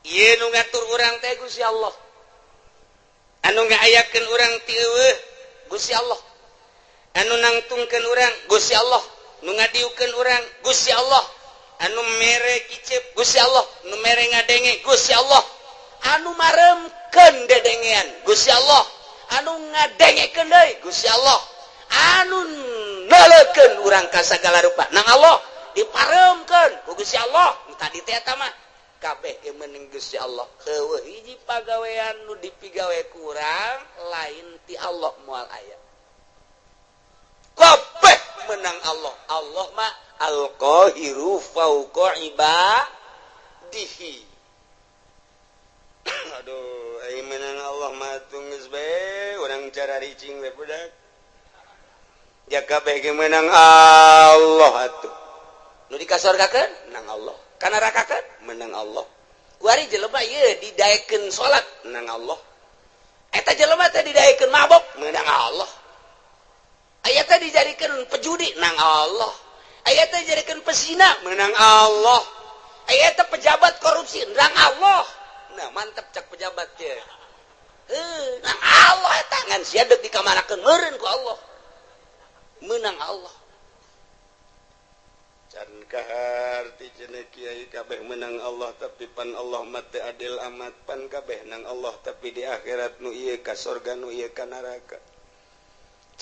Ieu nu ngatur urang teh Gusti Allah, anu ngaayakeun urang ti eueuh Gusti Allah, anu nangtungkeun urang Gusti Allah, nu ngadiukeun urang Gusti Allah, anu mere kicep Gusti Allah, nu mere ngadenge Gusti Allah, anu maremkeun dedengean Gusti Allah, anu ngadengekeun deui Gusti Allah, anu neuleukeun urang ka sagala rupa nang Allah, diparemkeun ku Gusti Allah. Nu tadi teh eta mah kabeh ge meunang Gusti Allah. Eueuh hiji pagawean nu dipigawe ku urang lain ti Allah, moal aya. Kabeh menang Allah. Allah mah al-qahiru fauqa ibadihi. Aduh, ai menang Allah mah geus bae urang cara ricing we budak. Ya, kabeh ge menang Allah atuh. Nu dikasorgakeun menang Allah, kanarakakeun menang Allah. Kuari jelema ieu didaekeun salat menang Allah, eta jelema teh didaekeun mabok menang Allah, aya teh dijadikeun pejudi nang Allah, aya teh dijadikeun pesina menang Allah, aya teh pejabat korupsi nang Allah. Nah, mantep cak pejabat teh. Heuh, nang Allah eta ngan sia deuk dikamanakeun meureun ku Allah. Menang Allah. Can kaharti cenah kiai kabeh menang Allah, tapi pan Allah mah teu adil amat. Pan kabeh nang Allah, tapi di akhirat nu ieu ka sorga, nu ieu ka neraka.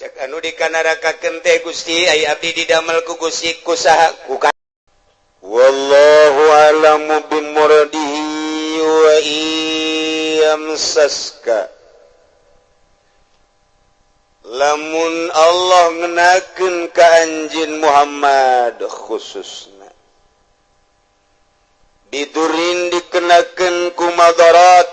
Cek anu di kanarakakeun teh, "Gusti, ai abdi didamel ku Gusti ku saha, ku?" Wallahu a'lamu bimuradihi. Wa yamsaska, lamun Allah ngenakeun ka anjeun Muhammad khususna, bidurrin, dikenakeun ku madarat,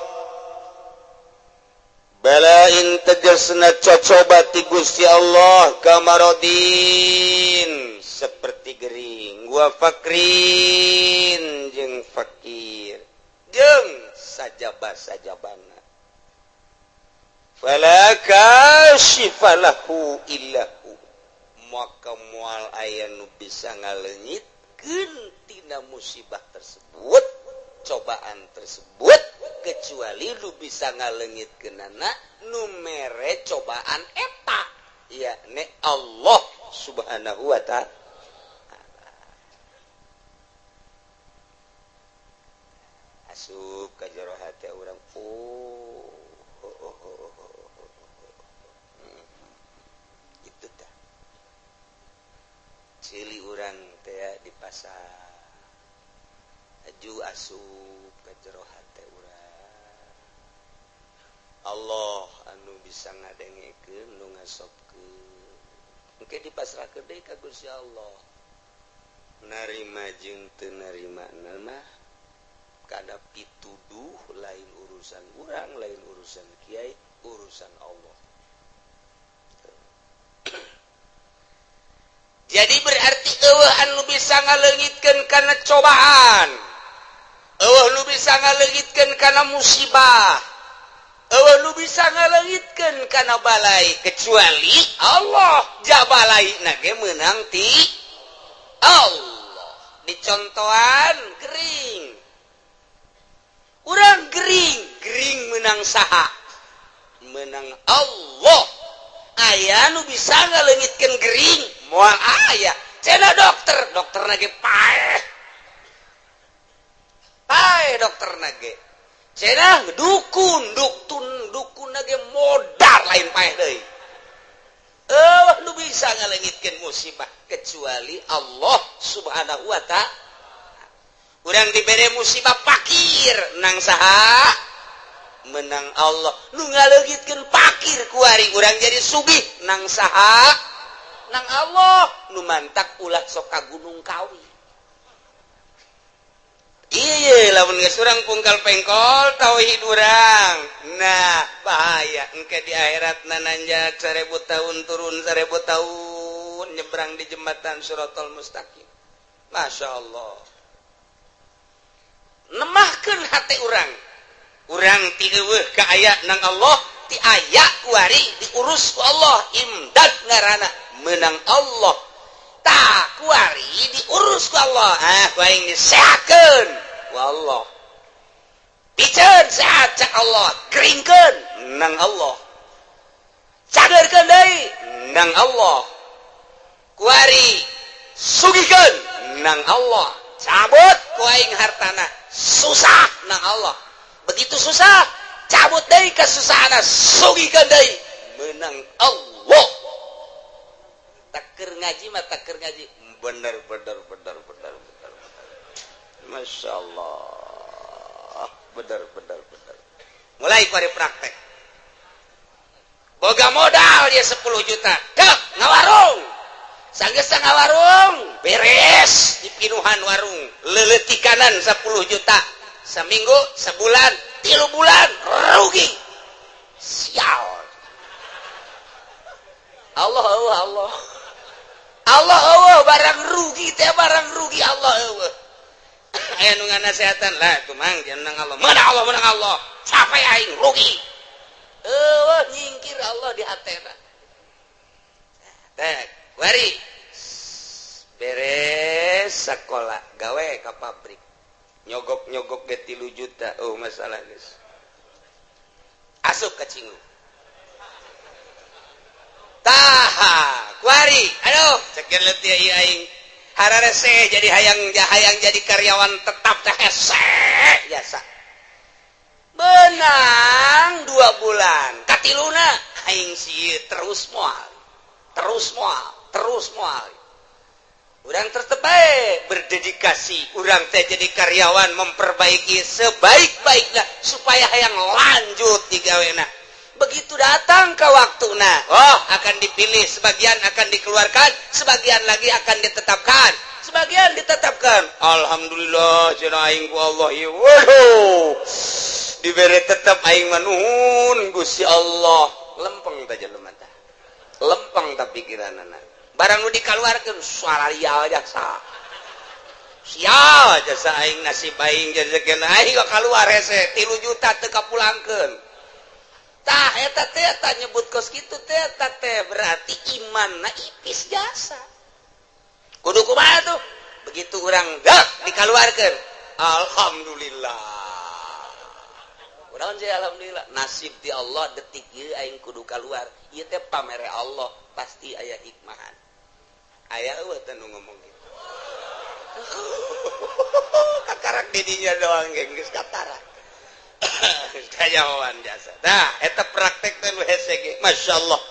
balain tegasna cocoba ti Gusti Allah, kamarodin, seperti gering, wa faqrin, jeung fakir, jeung sajaba sajabana, fala kasyifa lahu illahu, maka moal aya nu bisa ngaleungitkeun tina musibah tersebut, cobaan tersebut, kecuali lu bisa ngaleungitkeunana nu mere cobaan eta, yakni Allah Subhanahu wa Ta'ala. Asup ka jero hate urang, oh. Itu tah cili urang teh di pasar aju asup ka jero hate urang, Allah anu bisa ngadengekeun, nu ngasobkeun. Engke dipasrahkeun deui ka Gusti Allah, narima jeung teu narima mah kada pituduh, lain urusan urang, lain urusan kiai, urusan Allah. Jadi berarti eueuh anu bisa ngaleungitkeun kana cobaan, eueuh nu bisa ngaleungitkeun kana musibah, eueuh nu bisa ngaleungitkeun kana balai kecuali Allah. Jabalai ge meunang ti Allah. Dicontohan gering, urang gering, gering menang saha? Menang Allah. Aya nu bisa ngaleungitkeun gering? Moal aya. Cenah dokter, dokter ge paeh, paeh dokter ge. Cenah dukun, dukun, dukun ge modar, lain paeh deui. Eh, nu bisa ngaleungitkeun musibah kecuali Allah Subhanahu wa Ta'ala. Urang dibere musibah fakir, nang saha? Menang Allah. Nu ngaleungitkeun fakir kuari urang jadi sugih, nang saha? Nang Allah. Nu mantak ulah sok ka Gunung Kawi. Iya, lamun geus urang pungkal pengkol tauhid urang, nah bahaya engke di akhirat. Nananjak 1000 tahun, turun 1000 tahun, nyebrang di jembatan Siratal Mustaqim. Masya Allah, nemahkeun hati urang. Urang ti eueuh ka aya nang Allah, ti aya kuari diurus ku Allah. Imdad ngaranna, menang Allah. Tak kuari diurus ku Allah, ah ku aing disehatkeun ku Allah. Sehat cek Allah, keringkeun nang Allah, cagerkeun deui nang Allah, kuari sugihkeun nang Allah, cabut ku aing hartana susah nang Allah. Begitu susah, cabut deui kesusahan, sugihkeun deui menang Allah. Taker ngaji mah, taker ngaji bener bener bener bener bener bener, Masya Allah, bener bener bener. Mulai kuari praktek, boga modal dia 10 juta, dek ngawarung. Sanggeus ngawarung beres, dipinuhan warung leletikanan 10 juta, seminggu, sebulan, 3 bulan rugi. Sial. Allah Allah Allah Allah Allah, barang rugi teh, barang rugi Allah Allah. Aya nu nganasehatan lah tuh, Mang, jangan Allah, mana Allah, menang Allah, sampai aing rugi. Eueuh, nyingkir Allah di hatena teh. Wari beres sekolah, gawe ka pabrik, nyogok-nyogok ge 3 juta. Oh, masalah geus asup ka cingu. Taha kuari, aduh, cekin letih ieu aing hararese jadi hayang hayang jadi karyawan tetap teh hese jasa. Menang 2 bulan, katiluna aing sih terus moal, terus moal, terus moal. Urang tetep bae berdedikasi, urang teh jadi karyawan memperbaiki sebaik-baiknya supaya hayang lanjut digawena. Begitu datang ke waktu, nah, oh, akan dipilih, sebagian akan dikeluarkan, sebagian lagi akan ditetapkan. Sebagian ditetapkan, alhamdulillah cenah aing ku Allah ieu, waduh, dibere tetap aing mah, nuhun Gusti Allah. Lempeng teh jelema tah, lempeng tah pikiranana. Barang nu dikeluarkeun, suara lial jasa, sial jasa aing, nasib aing jadi aing keluar hese 3 juta teu kapulangkeun. Tah, eta teh tah nyebut kos kitu teh, tah teh berarti imanna ipis jasa. Kudu kumaha tuh? Begitu urang gak dikeluarkeun, alhamdulillah. Urang sih alhamdulillah, nasib di Allah detik ieu aing kudu keluar. Ieu teh pamere Allah, pasti aya hikmahan. Aya eueuh teh nu ngomong gitu? Kakarak didinya doang geus katara. Kayawan jasa. Nah, eta praktek teh nu hese ge, masyaallah.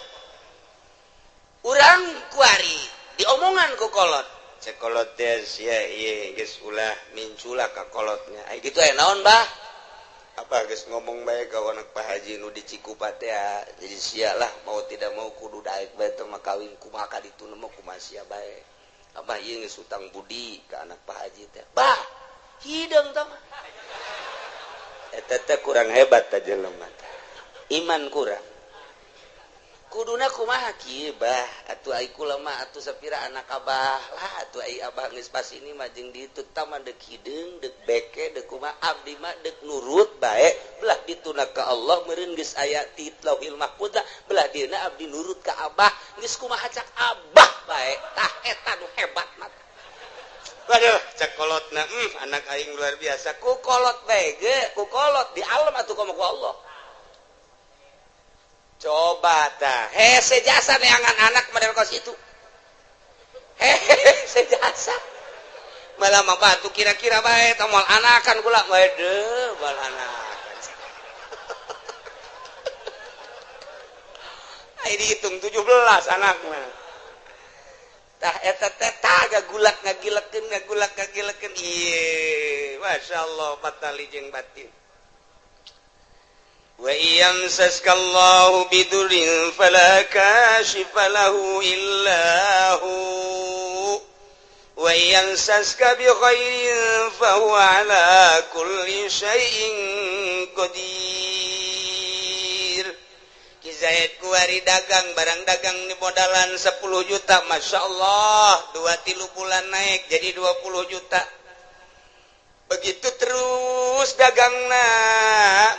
Urang kuari diomongan ku kolot. Cek kolot teh, sia ieu geus ulah mincula ka kolotnya. Ai kitu aya naon, Bah? Apa geus ngomong bae ka anak Pak Haji nu di Cikupa teh, jadi sia lah mau tidak mau kudu daek bae teh mah kawin, kumaha ka ditu mah kumaha sia bae. Abah ieu geus utang budi ka anak Pak Haji teh. Bah, hideung tah mah. Eta teh kurang hebat teh jelema teh. Iman kurang. Kuduna kumaha kieu, Bah? Atuh ai kula mah atuh sapira anak abah lah atuh, ai abah geus pas ini mah jeung ditu tah mah deuk hideung, deuk beke, deuk kumaha, abdi mah deuk nurut bae. Belah dituna ka Allah meureun geus aya ti Lauhil Mahfuz, belah dieuna abdi nurut ka abah, geus kumaha cak abah bae. Tah, eta nu hebat mah. Waduh, cek kolotna, anak aing luar biasa. Ku kolot bae ge, ku kolot di alam atuh komo ku Allah. Coba tah, hese jasa neangan anak model kos itu. Hese jasa. Malah mah batu kira-kira bae tah moal anakan kula, waduh, moal anakan. Ai dihitung 17 anakna. Tah, eta teh tah gagulak ngagilekeun, ngagulak ngagilekeun. Ieu, masyaallah, patali jeung batin. Wa yamsaska Allahu bidurrin fala kashifa lahu illa hu wa yamsaska bi khairin fa huwa ala kulli syai'in qadir. Ki Zaid kuari dagang, barang dagang di modalan 10 juta, Masya Allah, 2-3 bulan naik jadi 20 juta. Begitu terus dagangna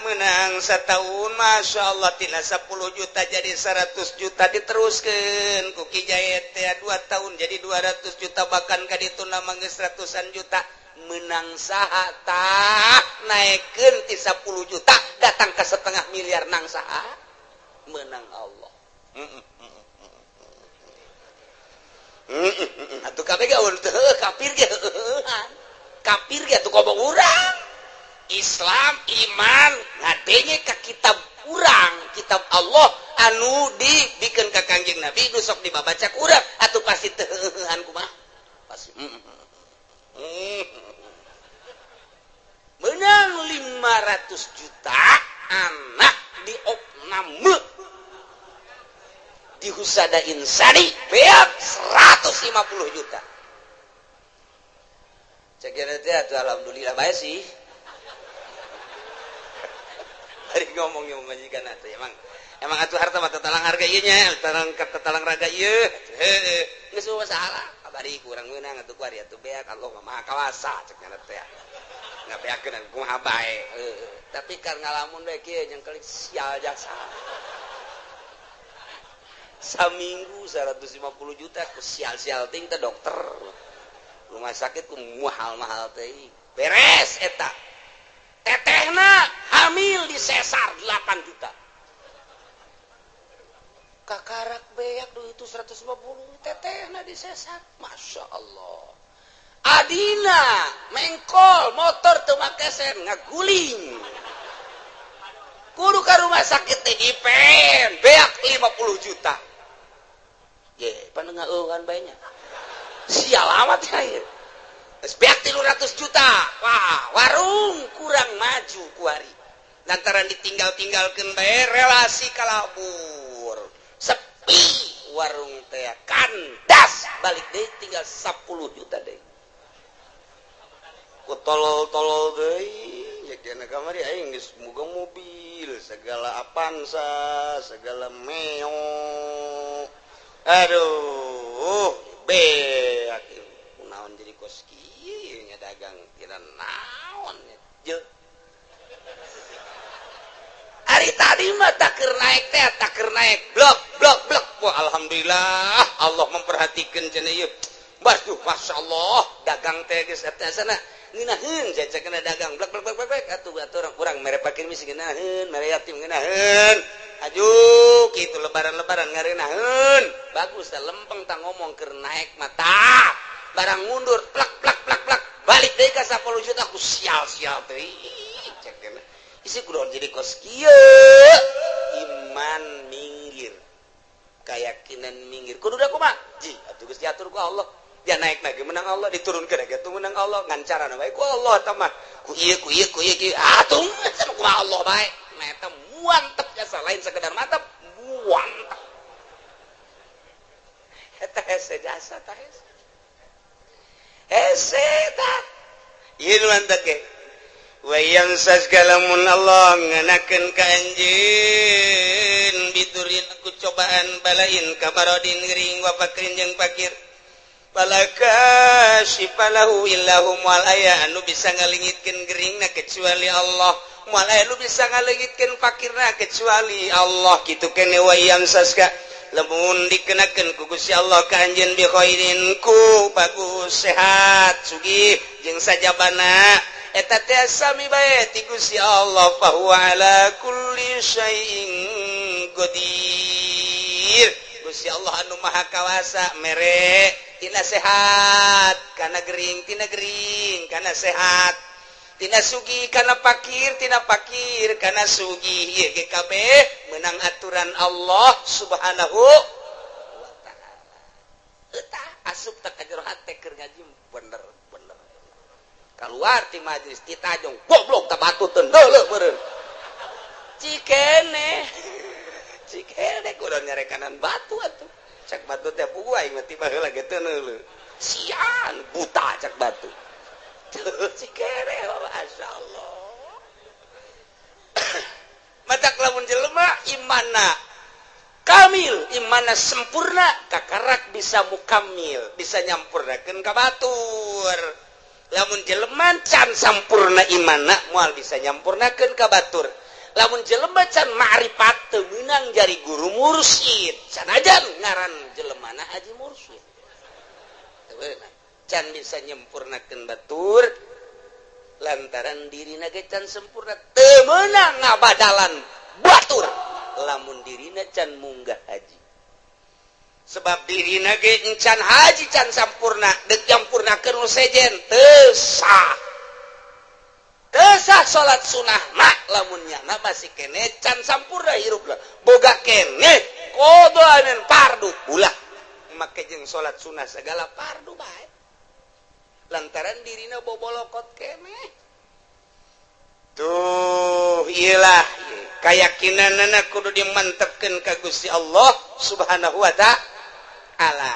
menang setahun, Masya Allah, tina 10 juta jadi 100 juta. Diteruskan ku Ki Zaid teh 2 tahun jadi 200 juta, bahkan ka ditu nama geus ratusan juta. Menang saha tah naikkeun ti 10 juta datang ke setengah miliar? Nang saha? Menang Allah. Atuh kabeh ge kafir ge, kafir ge atuh ngomong urang Islam, iman ngadenge ka kitab urang, kitab Allah anu dibikeun ka Kangjeng Nabi, nu sok dibabaca ku urang, atuh pasti teu heueuhan. Kumaha pasti menang 500 juta, anak di opname di Husada Insani beak 150 juta. Cek teh atuh alhamdulillah bae sih. Bari ngomong yang majikan atuh, emang emang atuh harta mah tatalang harga ieu nya, tatalang tatalang raga ieu. Heueuh, geus masalah kabari kurang meunang atuh kuari atuh beak, Allah mah Maha Kawasa cek nya teh. Ngabeakeun kumaha bae. Tapi kan ngalamun bae kieu jeung kelik sial jasa. Saminggu 150 juta ku sial-sial ting teh, dokter rumah sakit ku mahal-mahal teh. Beres eta, tetehna hamil di sesar 8 juta, kakarak beak duit itu 150, tetehna di sesar. Masya Allah, adina mengkol motor teu make sen, ngaguling kudu ka rumah sakit teh IPN, beak 50 juta. Ye, pan ngeueuhan bae nya. Sial amat ya ieu. Geus beak 300 juta. Wah, warung kurang maju kuari. Lantaran ditinggal-tinggalkeun bae, relasi kalabur. Sepi warung teh, kandas, balik deui tinggal 10 juta deui. Ku tolol-tolol deui, ya kena kamari aing geus boga mobil, segala Avanza, segala Meo. Aduh, beak naon jadi kos kieu nya, dagang tidak naon je. Hari tadi mah takir naik teh, takir naik blok blok blok. Wah, alhamdulillah Allah memperhatikan cenah ieu. Waduh, masya Allah, dagang teh geus eta sana ngeunaheun cek kena dagang blok blok blok blok atuh atuh urang urang mere fakir miskin ngeunaheun, mere yatim ngeunaheun. Aju kitu lebaran-lebaran ngareunaheun. Bagus teh, lempeng tah ngomong keur naik mata. Barang mundur plak plak plak plak balik deui ka 10 juta ku sial-sial teh. Cek kena. Isi kudu jadi kos kieu. Iman minggir. Keyakinan minggir. Kudu da kumaha? Ji, atuh geus diatur ku Allah. Dia naik lagi menang Allah, diturunkan lagi tuh menang Allah, ngan carana bae ku Allah eta mah. Ku ieu ku ieu ku ieu ku atuh sama kumaha Allah bae. Nah, eta muantep jasa, lain sekedar mantap, muantep. Eta hese jasa tah, hese. Hese tah. Ieu nu mantep ge. Wa yamsaska, lamun Allah ngenakeun ka anjeun, bidurin ku cobaan, balain kamarodin gering, wa fakrin jeung fakir, fala kasyifa lahu illahu, moal aya anu bisa ngalengitkeun geringna kecuali Allah, moal aya anu bisa ngalengitkeun fakirna kecuali Allah. Kitu kene. Wa yamsaska, lamun dikenakeun ku Gusti Allah ka anjeun, bi khairin ku bagus, sehat, sugih jeung sajabana, eta teh sami bae ti Gusti Allah, fa huwa ala kulli syai'in qadir. Gusti Allah anu maha kawasa mere tina sehat kana gering, tina gering kana sehat, tina sugih kana pakir, tina pakir kana sugih. Ieu ge kabeh menang aturan Allah Subhanahu wa Ta'ala. Eta asup tak ka jero hate keur ngaji bener bener, keluar ti majlis ti tajong, goblok tak batu teu deuleuh meureun. Cikene cikene kudu nyarekanan batu atuh. Cak batu teh, puguh aing mah tiba heula ge teu neuleuh, sian buta, cak batu. Cikene, masyaallah. Matak lamun jelema imana kamil, imana sempurna, kakarak bisa mukamil, bisa nyampurnakeun ka batur. Lamun jelema can sampurna imana, moal bisa nyampurnakeun ka batur. Lamun jelema can ma'rifat, teu meunang jari guru mursyid, sanajan ngaran jelemana haji mursyid. Teu meunang. Can bisa nyempurnakeun batur lantaran dirina ge can sempurna, teu meunang ngabadalan batur lamun dirina can munggah haji, sebab dirina ge can haji, can sampurna. Dek nyampurnakeun nu sejen teu sah, teu sah salat sunah mak lamun nyana masih kene can sampurna hirup lah, boga kene qadha fardu. Ulah make jeung salat sunah segala fardu bae lantaran dirina bobolokot kene. Tuh, iyalah keyakinan kudu dimantepkeun ka Gusti Allah Subhanahu wa Ta'ala.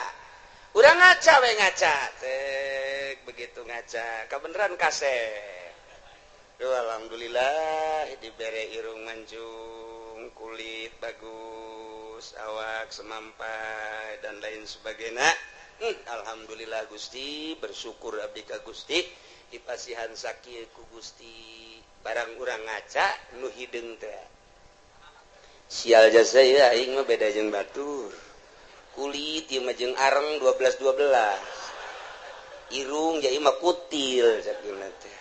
Urang ngaca we, ngaca tek, begitu ngaca kebenaran kasep. Duh, alhamdulillah dibere irung mancung, kulit bagus, awak semampai, dan lain sebagainya. Alhamdulillah Gusti, bersyukur abdi ka Gusti dipasihan sakieu ku Gusti. Barang urang ngaca nu hideung teh, sial jasa ya, aing mah beda jeung batur, kulit ieu mah jeung areng 12 12, irung jadi mah kutil sakieu teh.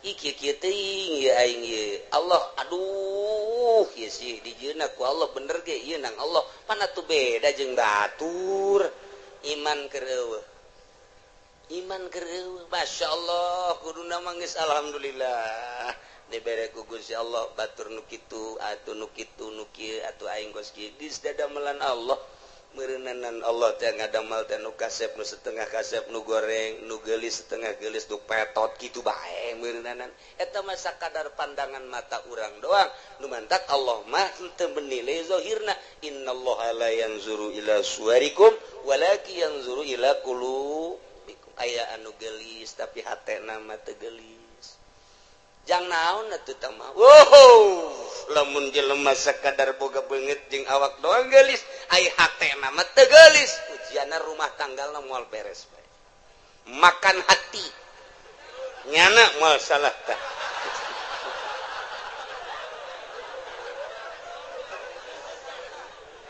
Ih, kieu kieu teuing ieu aing ieu. Allah, aduh, ieu sih dijieunna ku Allah bener ge ieu nang Allah, mana tuh beda jeung batur. Iman keur eueuh, iman keur eueuh. Masya Allah, kuduna mah geus alhamdulillah dibere ku Gusti Allah, batur nu kitu atuh, nu kitu, nu kieu atuh, aing kos kieu geus dadamelan Allah. Meureunanan Allah teh ngadamal teh nu kasep, nu setengah kasep, nu goreng, nu geulis, setengah geulis, nu petot kitu bae meureunanan. Eta mah sakadar pandangan mata urang doang. Nu mantak Allah mah henteu menilai zahirna. Innallaha la yanzuru ila suwarikum walakin yanzuru ila qulubikum. Aya anu geulis tapi hatena mah teu geulis. Jang naon atuh tah mah? Wow, lamun jelema sakadar boga beungeut jeung awak doang geulis, ai hatena mah teu geulis, ujianna rumah tanggalna moal beres bae. Makan hati nyana moal salah tah.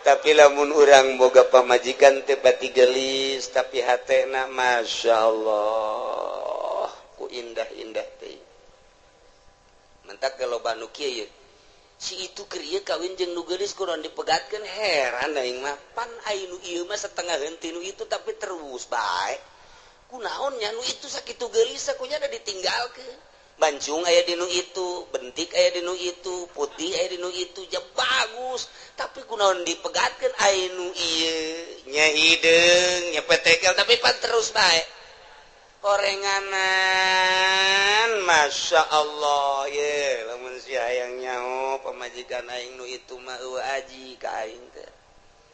Tapi lamun urang boga pamajikan teu pati geulis tapi hatena Masya Allah ku indah-indah teh. Mentak loba nu kieu, si itu keur ieu kawin jeung nu geulis kudu dipegatkeun. Heran aing mah, pan ai nu ieu mah setengah henteu nu itu tapi terus bae. Kunaon nya nu itu sakitu geulis kunya da ditinggalkeun? Bancung aya di nu itu, bentik aya di nu itu, putih aya di nu itu, ja bagus, tapi kunaon dipegatkeun? Ai nu ieu nya hideung nya petekel tapi pan terus bae horenganan. Masya Allah ye, lamun si hayang nyaho pamajikan aing nu itu mah eueuh aji ka aing teh.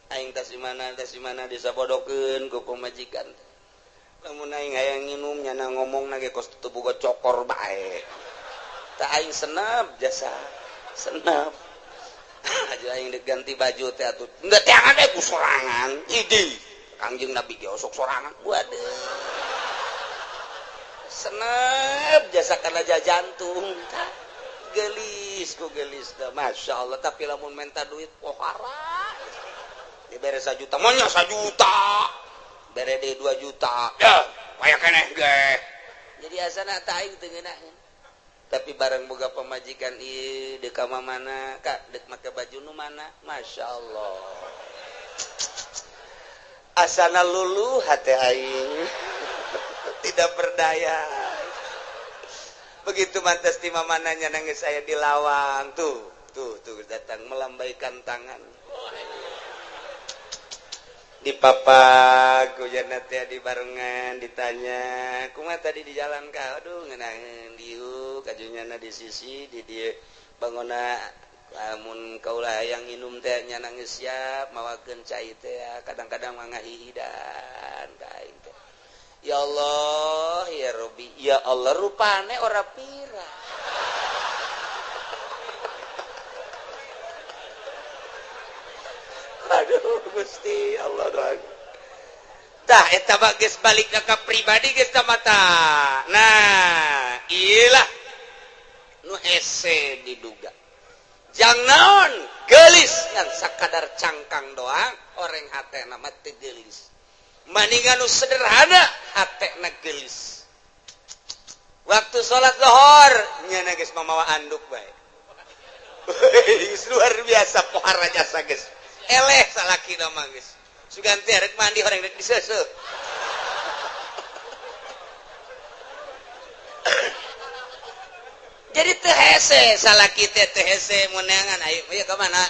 Aing tas di mana, tas di mana disabodokeun ku pamajikan teh. Lamun aing hayang nginum nyana ngomong ge kos teu boga cokor bae tah. Aing senep jasa senep aja, aing dek ganti baju teh atuh enggak teangan we ku sorangan. Idi Kangjeng Nabi ge osok sorangan. Waduh, senep jasa karena jantung gelis ku gelis dah. Masya Allah, tapi lamun minta duit pohara dibere 1 juta maunya 1 juta, bere deui 2 juta ya kayak keneh ge jadi asana tak aing teu ngeunaheun. Tapi barang boga pamajikan ieu deuk ka mana kak, dek make baju nu mana, Masya Allah, asana luluh hati aing, tidak berdaya. Begitu mantas di mananya nangis saya di lawang tuh tuh tuh datang melambaikan tangan di papak hujan teh di barengan, ditanya, "Kumaha tadi di jalan ka?" "Aduh, ngeunaheun diuk kajunyana di sisi di dieu bangona. Lamun kaula hayang minum teh nya nangis siap mawakeun cai teh, kadang-kadang mah ngahihidan ka aing teh." Ya Allah ya Robi, ya Allah, rupane ora pira. Aduh Gusti Allah doang. Tah, eta mah geus balik ka pribadi geus mata. Nah, iyalah nu hese diduga. Jang naon gelis ngan sakadar cangkang doang, orang hatena mah teu geulis. Maningan nu sederhana hatena geulis. Waktu salat zuhur nyana geus mamawa anduk bae. Luar biasa pohara jasa geus. Eleh salakina mah geus. Sugan teh rek mandi horeng rek diseuseuh. Jadi teu hese salaki teh teu hese meunangan ayo ieu ka mana?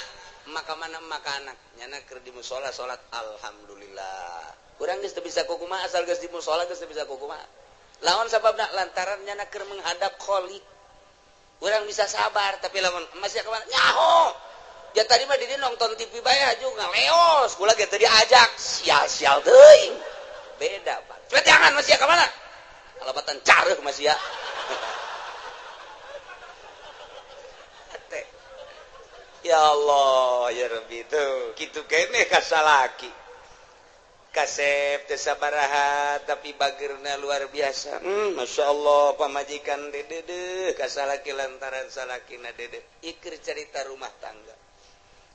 Emak ka mana emak ka anak. Nyana keur di musala salat alhamdulillah. Urang geus teu bisa kukumaha asal geus di musala geus teu bisa kukumaha. Lawan sababna lantaran nyana keur menghadap Khalik. Urang bisa sabar tapi lamun masih ka mana? Nyaho. Ya tadi mah di dieu nonton TV bae aju ngaleos, kula ge teu diajak. Sial-sial teuing. Beda, Pak. Cepet jangan masih ka mana? Kalabatan careuh masih ya. Ya Allah, ya Rabbi tuh. Kitu keneh ka salaki. Kasep teu sabaraha tapi bageurna luar biasa. Masya Allah pamajikan dedeuh ka salaki lantaran salakina dedeuh. Iker cerita rumah tangga.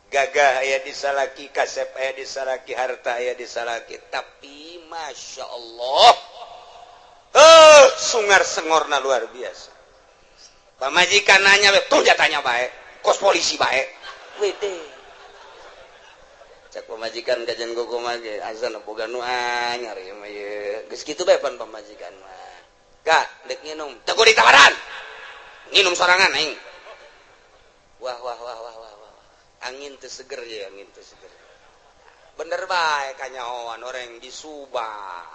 Gagah aya di salaki, kasep aya di salaki, harta aya di salaki, tapi Masya Allah. Sungar sengorna luar biasa. Pamajikan nanya we, tuh jatanya bae, kos polisi bae. Wede. Cak pamajikan kajian gogo mah ge azan boga nu anyar ieu mah ieu. Geus kitu bae pan pamajikan mah. Ka deuk nginum, teu kudu ditawaran. Nginum sorangan aing. Wah wah wah wah wah wah. Angin teu seger ye, angin teu seger. Bener bae kanyahoan orang di Subang.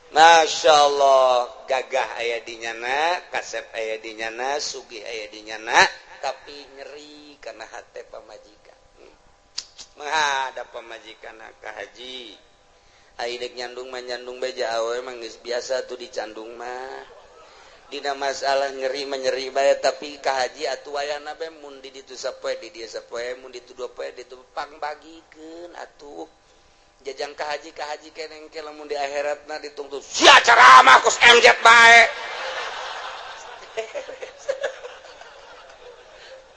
Masya Allah, gagah aya di nyana, kasep aya di nyana, sugih aya di nyana, tapi nyeri karena hate pamajikan. Menghadap pamajikan ka haji. Ai deuk nyandung mah nyandung beja awe mah geus biasa tuh dicandung mah. Dina masalah nyeri mah nyeri bae tapi ka haji atuh wayahna bae mun di ditu sapoe di dieu sapoe mun ditu dua poe ditu pangbagikeun atuh. Jajang ka haji keneng ke lamun di akhiratna ditungtut sia ceramah kos MZ bae.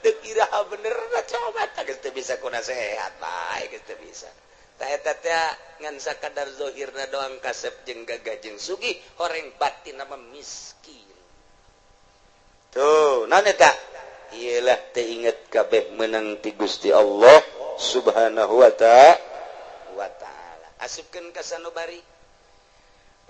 Teu iraha bener na coba tah geus teu bisa ku nasehat bae geus teu bisa. Tah eta teh ngan sakadar zahirna doang kasep jeung gagah jeung sugih horeng batin mah miskin. Tuh, naon eta? Iyalah teu inget kabeh meunang ti Gusti Allah Subhanahu wa ta'ala. Asupkeun ka sanobari,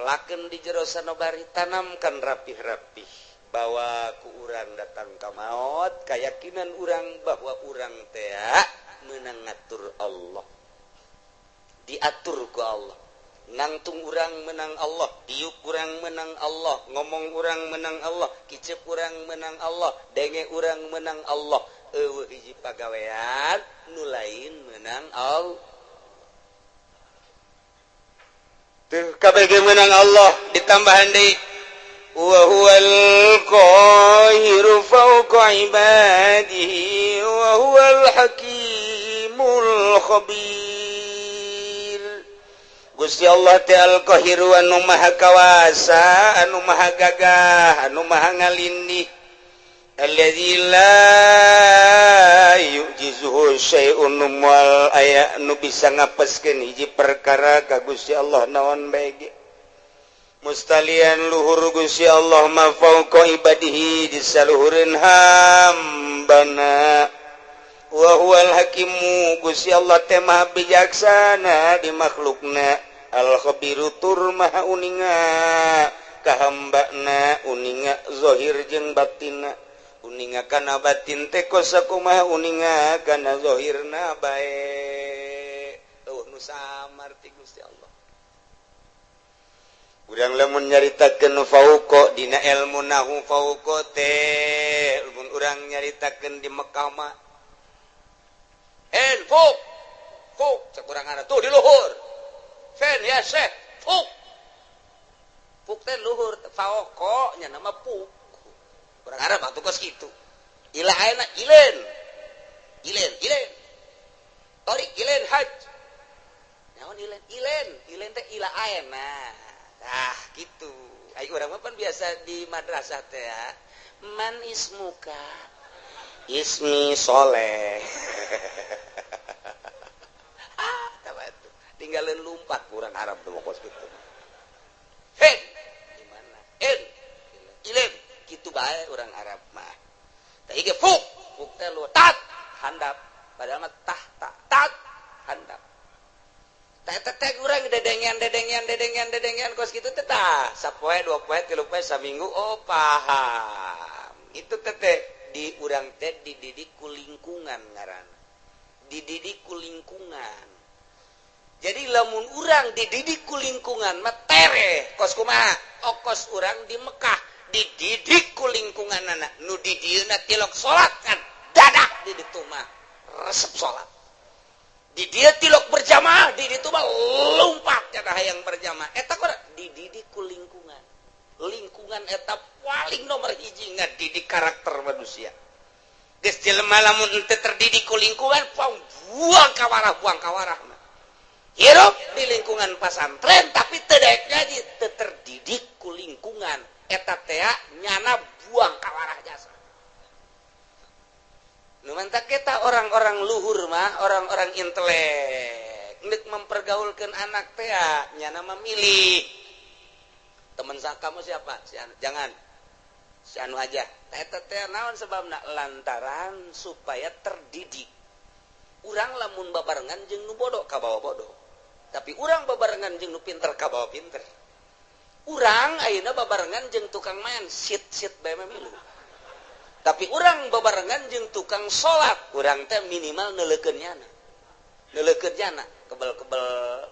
lakeun di jero sanobari, tanamkan rapih-rapih bahwa ku urang datang ka maot, keyakinan urang bahwa urang teh meunang ngatur Allah, diatur ku Allah, nangtung urang menang Allah, diuk urang menang Allah, ngomong urang menang Allah, kicep urang menang Allah, denge urang menang Allah, eueuh hiji pagawean nu lain menang Allah. Tuh KBG menang Allah ditambahan deui wa huwal qahiru fawqa ibadihi wa huwal hakimul khabir. Gusti Allah teh al qahiru anu maha kawasa, anu maha gagah, anu maha ngalindih. Allazi la yu'jizuhu syai'un wal aya nu bisa ngapeskeun hiji perkara ka Gusti Allah naon bae ge. Mustalian luhur Gusti Allah ma fauqa ibadihi disaluhureun hambana. Wa huwal hakimu Gusti Allah teh maha bijaksana di makhlukna, al khabiru tur maha uninga ka hambana, uninga zahir jeung batinna. Uninga kana batin teh kosakumaha uninga kana zahirna bae. Eueuh nu samar ti Gusti Allah. Urang lamun nyaritakeun fauqa dina ilmu nahu fauqa teh lamun urang nyaritakeun di Mekah mah en fuk fuk cek urang tuh di luhur. Fen ya syekh fuk. Fuk teh luhur fauqa nya nama fuk. Orang Arab atuh kos kitu. Ila ayeuna ilen. Ilen, ilen. Torik ilen haj. Naon ilen? Ilen, ilen teh ila ayeuna. Tah kitu. Ai urang mah pan biasa di madrasah teh ya. Man ismuka? Ismi Soleh. Ah, tah batu. Di tinggalin lumpat kurang Arab tuh kos kitu. Hen di mana? En ilim kitu bae urang Arab mah. Tah ieu fuk, fuk teh lu tat handap, padahal mah tah ta tat handap. Tah eta teh urang dedengean dedengean dedengean dedengean kos kitu teh tah sapoe dua poe tilu poe saminggu oh paham. Itu teh teh di urang teh dididik ku lingkungan ngaranna. Dididik ku lingkungan. Jadi lamun urang dididik ku lingkungan mah tereh kos kumaha? Okos urang di Mekah dididik ku lingkunganana nu di dieuna tilok salat kan dadak di ditu mah resep salat. Di dia tilok berjamaah di ditu mah lompat cenah hayang berjamaah. Eta kok dididik ku lingkungan. Lingkungan eta paling nomor hiji ngadidik karakter manusia. Geus jelema lamun henteu terdidik ku lingkungan buang kawarah mah. Hirup di lingkungan pasantren tapi teu daek ngaji, teu terdidik ku lingkungan. Eta teh nyana buang kawarah jasa. Nu mantak kita orang-orang luhur mah, orang-orang intelek nek mempergaulkeun anak teh nyana memilih. Teman kamu siapa? Si anu. Jangan. Si anu aja. Eta teh naon sebabna? Lantaran supaya terdidik. Urang lamun babarengan jeung nu bodoh kabawa bodoh. Tapi urang babarengan jeung nu pinter kabawa pinter. Urang ayeuna babarengan jeung tukang main sit-sit bae mah milu. Tapi urang babarengan jeung tukang salat, urang teh minimal neuleukeun nyana. Neuleukeun nyana, kebel-kebel.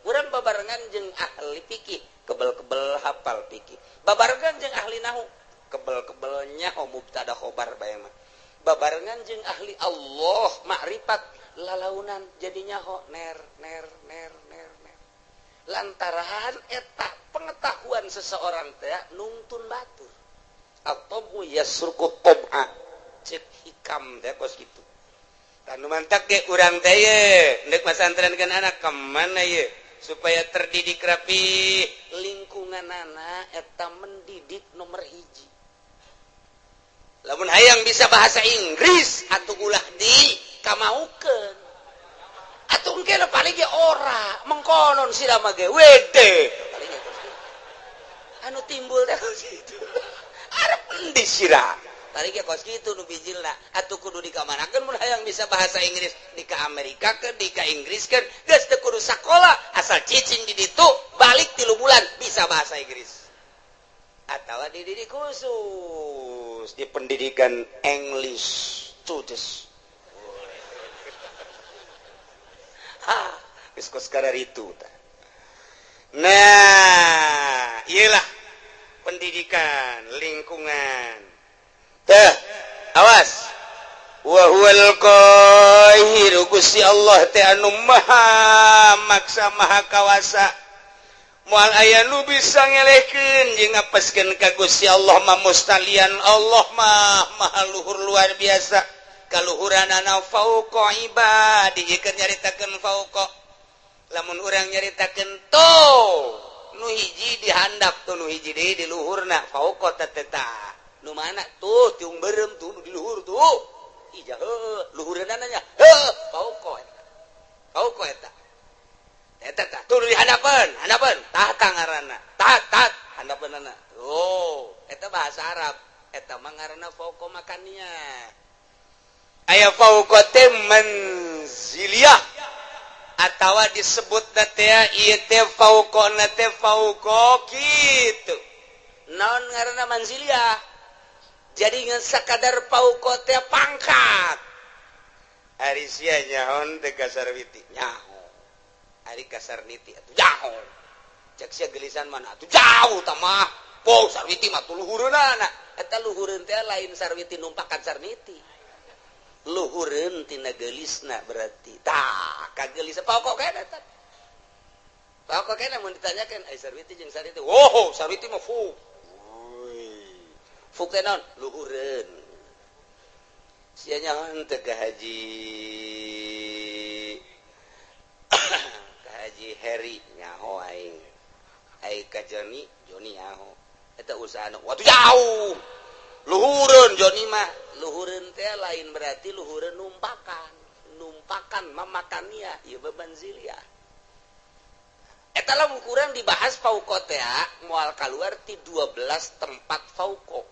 Urang babarengan jeung ahli fikih, kebel-kebel hafal fikih. Babarengan jeung ahli nahu, kebel-kebel nyaho mubtada khobar bae mah. Babarengan jeung ahli Allah makrifat lalaunan jadi nyaho ner ner ner ner ner. Lantaran eta pengetahuan seseorang teh nungtun batur. Atau yasruku qob'a cek hikam teh kos kitu. Tanu mantak ge urang teh ye ndek masantrenkeun anak ka mana ye supaya terdidik rapi lingkunganana eta mendidik nomor hiji. Lamun hayang bisa bahasa Inggris atuh ulah di kamaukeun. Atuh engke paling ge ora mengkonon sira mah ge wede. Paling ge anu timbul teh kos kitu. Arep endi sira? Tadi ge kos kitu nu bijilna. Atuh kudu dikamanakeun mun hayang bisa bahasa Inggris, di ka Amerika keun, di ka Inggris keun, geus teu kudu sakola, asal cicing di ditu, balik 3 bulan bisa bahasa Inggris. Atawa dididik khusus di pendidikan English students. Ha, geus kos kararitu tah. Nah, iyalah pendidikan lingkungan. Teh, awas. Wa huwal qahiru Gusti Allah teh anu maha maksa maha kawasa. Moal aya nu bisa ngelehkeun jeung ngapeskeun ka Gusti Allah mah mustalian Allah mah maha luhur luar biasa. Kaluhuranana fauqa ibadi keur nyaritakeun fauqa. Lamun urang nyaritakeun tuh nu hiji dihandap tuh nu hiji deui di luhurna fauqa teh tah. Nu mana tuh tiung beureum tuh nu di luhur tuh. Ija heuh luhureunana nya heuh fauqa eta. Fauqa eta. Eta tah tuh di handapeun, handapeun tah tah ngaranna. Tah tah handapeunana. Oh, eta bahasa Arab. Eta mah ngaranna fauqa makannya. Aya fauqa teh manziliyah atawa disebut teh ieu teh fauqona teh fauqa kitu. Naon ngaranna manziliyah? Jadi ngan sakadar fauqa teh pangkat. Ari sia nyaon teh ka Sarwiti nyaho. Ari ka Sarniti atuh jauh. Cek sia gelisan mana atuh jauh tah mah. Po Sarwiti mah tuh luhureunana. Eta luhureun teh lain Sarwiti numpakan Sarniti. Luhureun tina geulisna berarti. Tah, kagelis pokok kene eta. Pokok kene mun ditanyakeun ai Sarwiti jeung Sarniti. Oh, Sarwiti mah fu. Fuk teh naon? Luhureun. Sia nyaho teh ka Haji ka Haji Heri nyaho aing. Ai ka Joni, Joni nyaho. Eta usahana watuh jauh. Luhureun Joni mah. Luhureun teh lain berarti luhureun numpakan. Numpakan mamakania ieu beban ziliah. Eta lamun kurang dibahas fauqo teh moal keluar ti 12 tempat fauqo.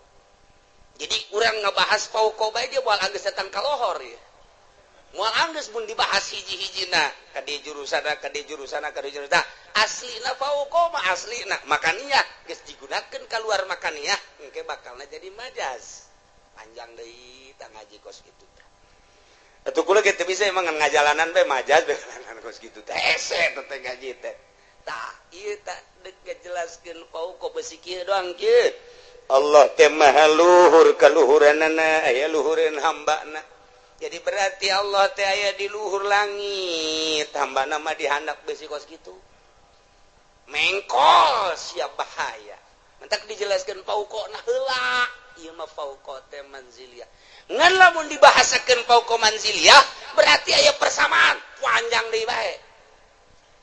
Jadi urang ngebahas fauqo bae dia moal anggeus datang ka lohor ya. Moal anggeus mun dibahas hiji-hijina ka di jurusana, ka di jurusana, ka di jurusana. Aslina fauqo mah aslina makaniah geus digunakeun keluar makaniah, engke bakalna jadi majaz. Panjang deui tah ngaji kos kitu teh. Atuh kula ge teu bisa emang ngajalanan bae majaz bae kos kitu teh. Hese teh ngaji teh. Tah, ieu tak dek ngajelaskeun fauqo besi kieu doang kieu. Allah teh maha luhur kaluhuranana, aya luhureun hambana. Jadi berarti Allah teh aya di luhur langit, hambana mah dihandap besi kos kitu. Mengkol siap bahaya. Mentak dijelaskeun fauqo nah heula. Ieu mah fauqo teh manziliyah. Ngan lamun dibahasakeun fauqo manziliyah berarti aya persamaan panjang deui bae.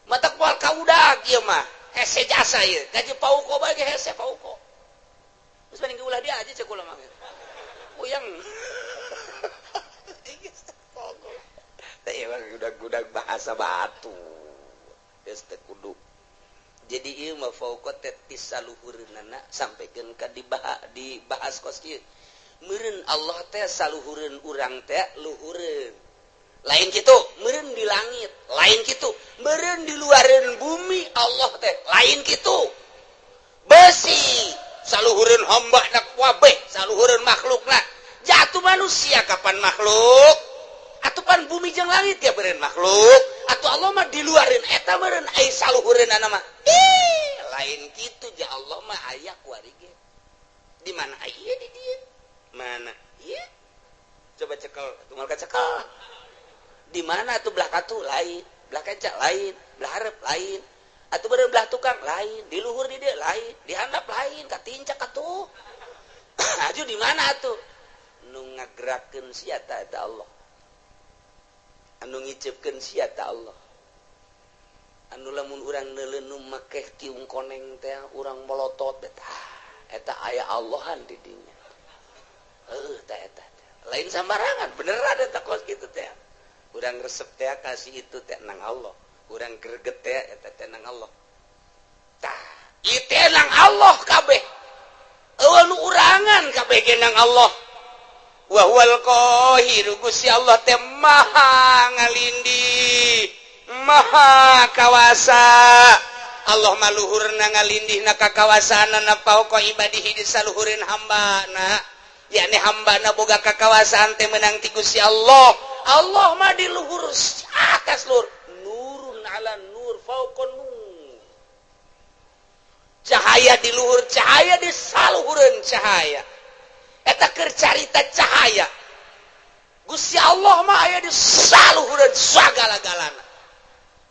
Matak moal kaudag ieu mah. Hese jasa ieu. Gaji fauqo bae ge hese fauqo. Geus mending ulah dia aja cek kula mah. Puyeng. Teh emang gudag-gudag bahasa batu. Geus teu kudu. Jadi ieu mah fauqo teh ti saluhureunana sampaikeun ka dibahas kos kieu. Meureun Allah teh saluhureun urang teh luhureun. Lain kitu, meureun di langit, lain kitu, meureun di luareun bumi Allah teh, lain kitu. Besi saluhureun hamba na kabeh, saluhureun makhlukna. Jatuh manusia kapan makhluk? Atuh pan bumi jeung langit ya meureun makhluk. Atuh Allah mah di luareun eta meureun ai saluhureunana mah. Ih, lain kitu ja Allah mah aya kuari ge. Di mana aya di dieu? Mana? Ieu. Coba cekel, tunggal ka cekel. Di mana tuh belah katu lain, belah kenca lain, belah hareup lain. Atuh beureum belah tukang lain, di luhur di dieu lain, di handap lain, katincak atuh. Aju di mana atuh? Nu ngagerakeun sia ta eta Allah. Anu ngiceupkeun sia ta Allah. Anu lamun urang neuleun make tiung koneng teh urang melotot eta eta aya Allahan di dinya. Heuh tah eta. Lain sambarangan, beneran eta kos kitu teh. Urang resep teh kasih itu teh nang Allah. Urang greget teh eta teh nang Allah. Tah, ieu teh nang Allah kabeh. Eueuh nu urangan kabeh ge nang Allah. Wa huwal qahiru, Gusti Allah teh maha ngalindih, maha kawasa. Allah mah luhurna ngalindihna kakawasaanana fauqa ibadihi di saluhureun hambana, yakni hambana boga kakawasaan teh menang ti Gusti Allah. Allah mah di luhur atas luhur, nurun ala nur, fauqa nur, cahaya di luhur cahaya, di saluhureun cahaya. Eta keur carita cahaya. Gusti Allah mah aya di saluhureun sagala-galana.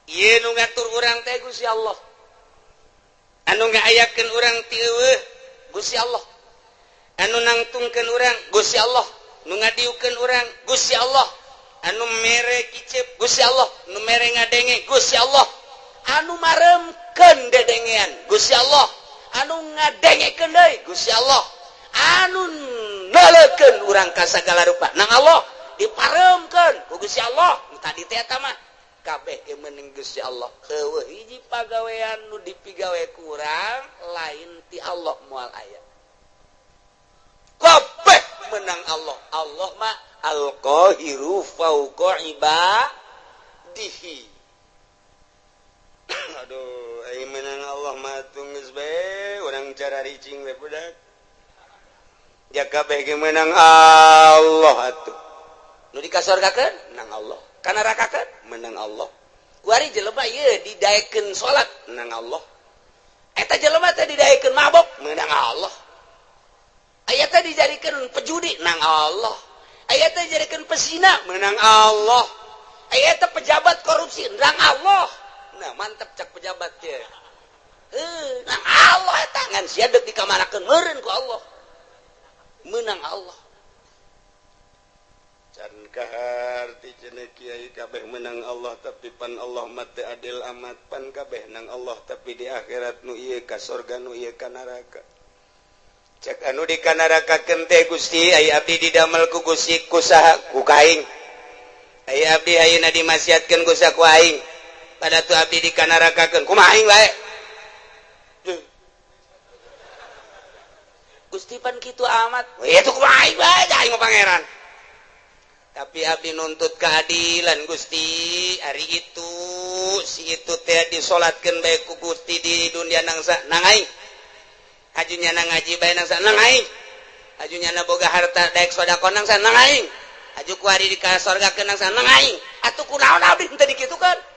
Ieu nu ngatur urang teh Gusti Allah, anu ngaayakeun urang ti eueuh Gusti Allah, anu nangtungkeun urang Gusti Allah, nu ngadiukeun urang Gusti Allah, anu mere kicep Gusti Allah, nu mere ngadenge Gusti Allah, anu maremkeun dedengean Gusti Allah, anu ngadengekeun deui Gusti Allah, anu neuleukeun urang ka sagala rupa nang Allah, diparemkeun ku Gusti Allah. Nu tadi teh eta mah kabeh ge meuning Gusti Allah. Eueuh hiji pagawean nu dipigawe kurang lain ti Allah moal aya. Kabeh menang Allah. Allah mah al-qahiru fauqa ibadihi. Aduh, ai menang Allah mah geus bae urang cara ricing we budak. Ja kabeh ge menang Allah atuh. Nu dikasorgakeun nang Allah, ka nerakakeun menang Allah. Kuari jelema ieu didaekeun salat nang Allah. Eta jelema teh didaekeun mabok menang Allah. Aya teh dijadikeun pejudi nang Allah. Aya teh dijadikeun pesina menang Allah. Aya teh pejabat korupsi nang Allah. Nah, mantep cak pejabat teh. Heuh, nang Allah eta ngan sia deuk dikamanakeun meureun ku Allah. Menang Allah. Can kaharti cenah kiai kabeh menang Allah, tapi pan Allah mah teu adil amat. Pan kabeh nang Allah, tapi di akhirat nu ieu ka sorga, nu ieu ka neraka. Cek anu di kanarakakeun teh, "Gusti, ai abdi didamel ku Gusti ku saha?" "Ku kaing." "Ai abdi ayeuna dimaksiatkeun ku saha?" "Ku aing." Pada tuh abdi dikanarakakeun kumaha aing bae. Gusti pan kitu amat. Itu kumaha aing bae, aing mah pangeran. Tapi abdi nuntut keadilan Gusti. Ari itu si itu teh disolatkeun bae ku Gusti di dunia nangsa nang aing. Haju nyana ngaji bae nangsa nang aing. Haju nyana boga harta daek sedekah nangsa nang aing. Haju ku ari di ka sorgakeun nangsa nang aing. Atuh kunaon abdi teu dikitukeun?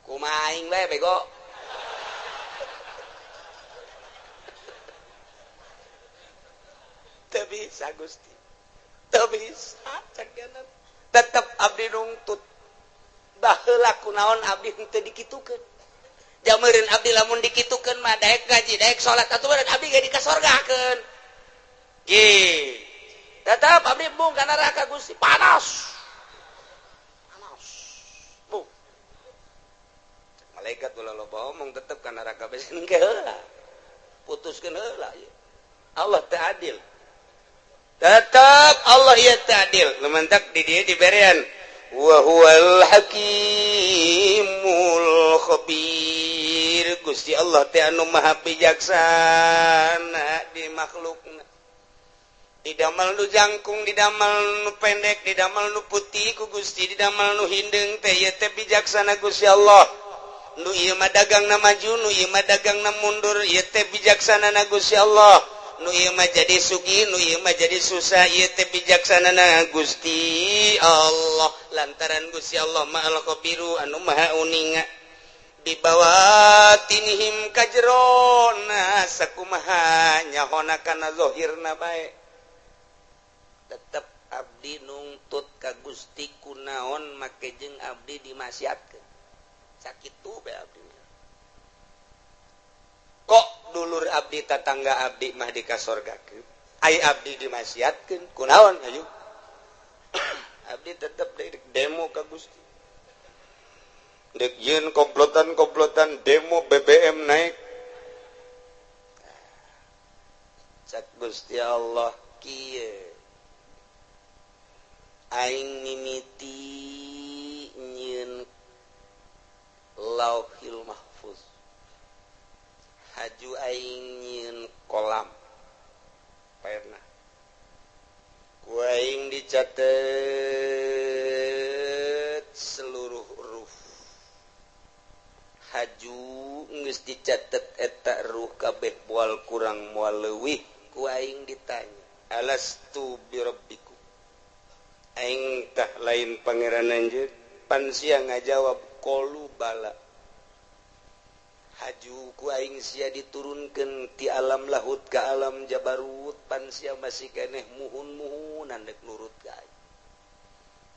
Kumaha aing bae bego. Teu bisa Gusti. Teu bisa cek tetep abdi nungtut. Baheula kunaon abdi henteu dikitukeun. Jameureun abdi lamun dikitukeun mah daek ngaji, daek salat atuh meureun abdi ge dikasorgakeun. Ge. Tetep abdi embung ka neraka Gusti, panas. Panas. Bu. Malaikat ulah loba omong tetep ka neraka bae engke heula. Putuskeun heula Allah teh adil. Tetap Allah ya ta'adil. Lementak di dia diberian wa huwal hakimul khabir. Gusti Allah teh anu maha bijaksana di makhlukna. Didamel nu jangkung, didamel nu pendek, didamel nu putih ku Gusti, didamel nu hindeung teh ieu teh bijaksana Gusti Allah. Nu ieu mah dagangna maju, nu ieu mah dagangna mundur, ieu teh bijaksana na Gusti Allah. Nu ieu mah jadi sugih, nu ieu mah jadi susah, ieu teh bijaksanana Gusti Allah. Lantaran Gusti Allah mah al-khabiru anu maha uninga. Dibawatinihim kajerona sakumaha nyahona kana zahirna bae. Tetep abdi nungtut ka Gusti kunaon make jeung abdi dimasiatkeun. Sakitu bae abdi. Kok dulur abdi tatangga abdi mah dikasorgakeun, ai abdi dimasiatkeun kunaon hayu. Abdi tetep demo ka Gusti. Dek yeun komplotan-komplotan demo BBM naik. Cak Gusti Allah kieu. Aing mimiti nyieun Lauhil Mahfuz. Haju aing nyieun kolam pernah ku aing dicatet seluruh huruf. Haju geus dicatet eta ruh kabeh moal kurang moal leuwih. Ku aing ditanya alastu birabbikum, aing tah lain pangeran anjeun? Pan sia ngajawab qalu bala. Haju ku aing sia diturunkeun ti alam lahut ka alam jabarut, pan sia masih keneh muhun-muhunan dek nurut ka aing.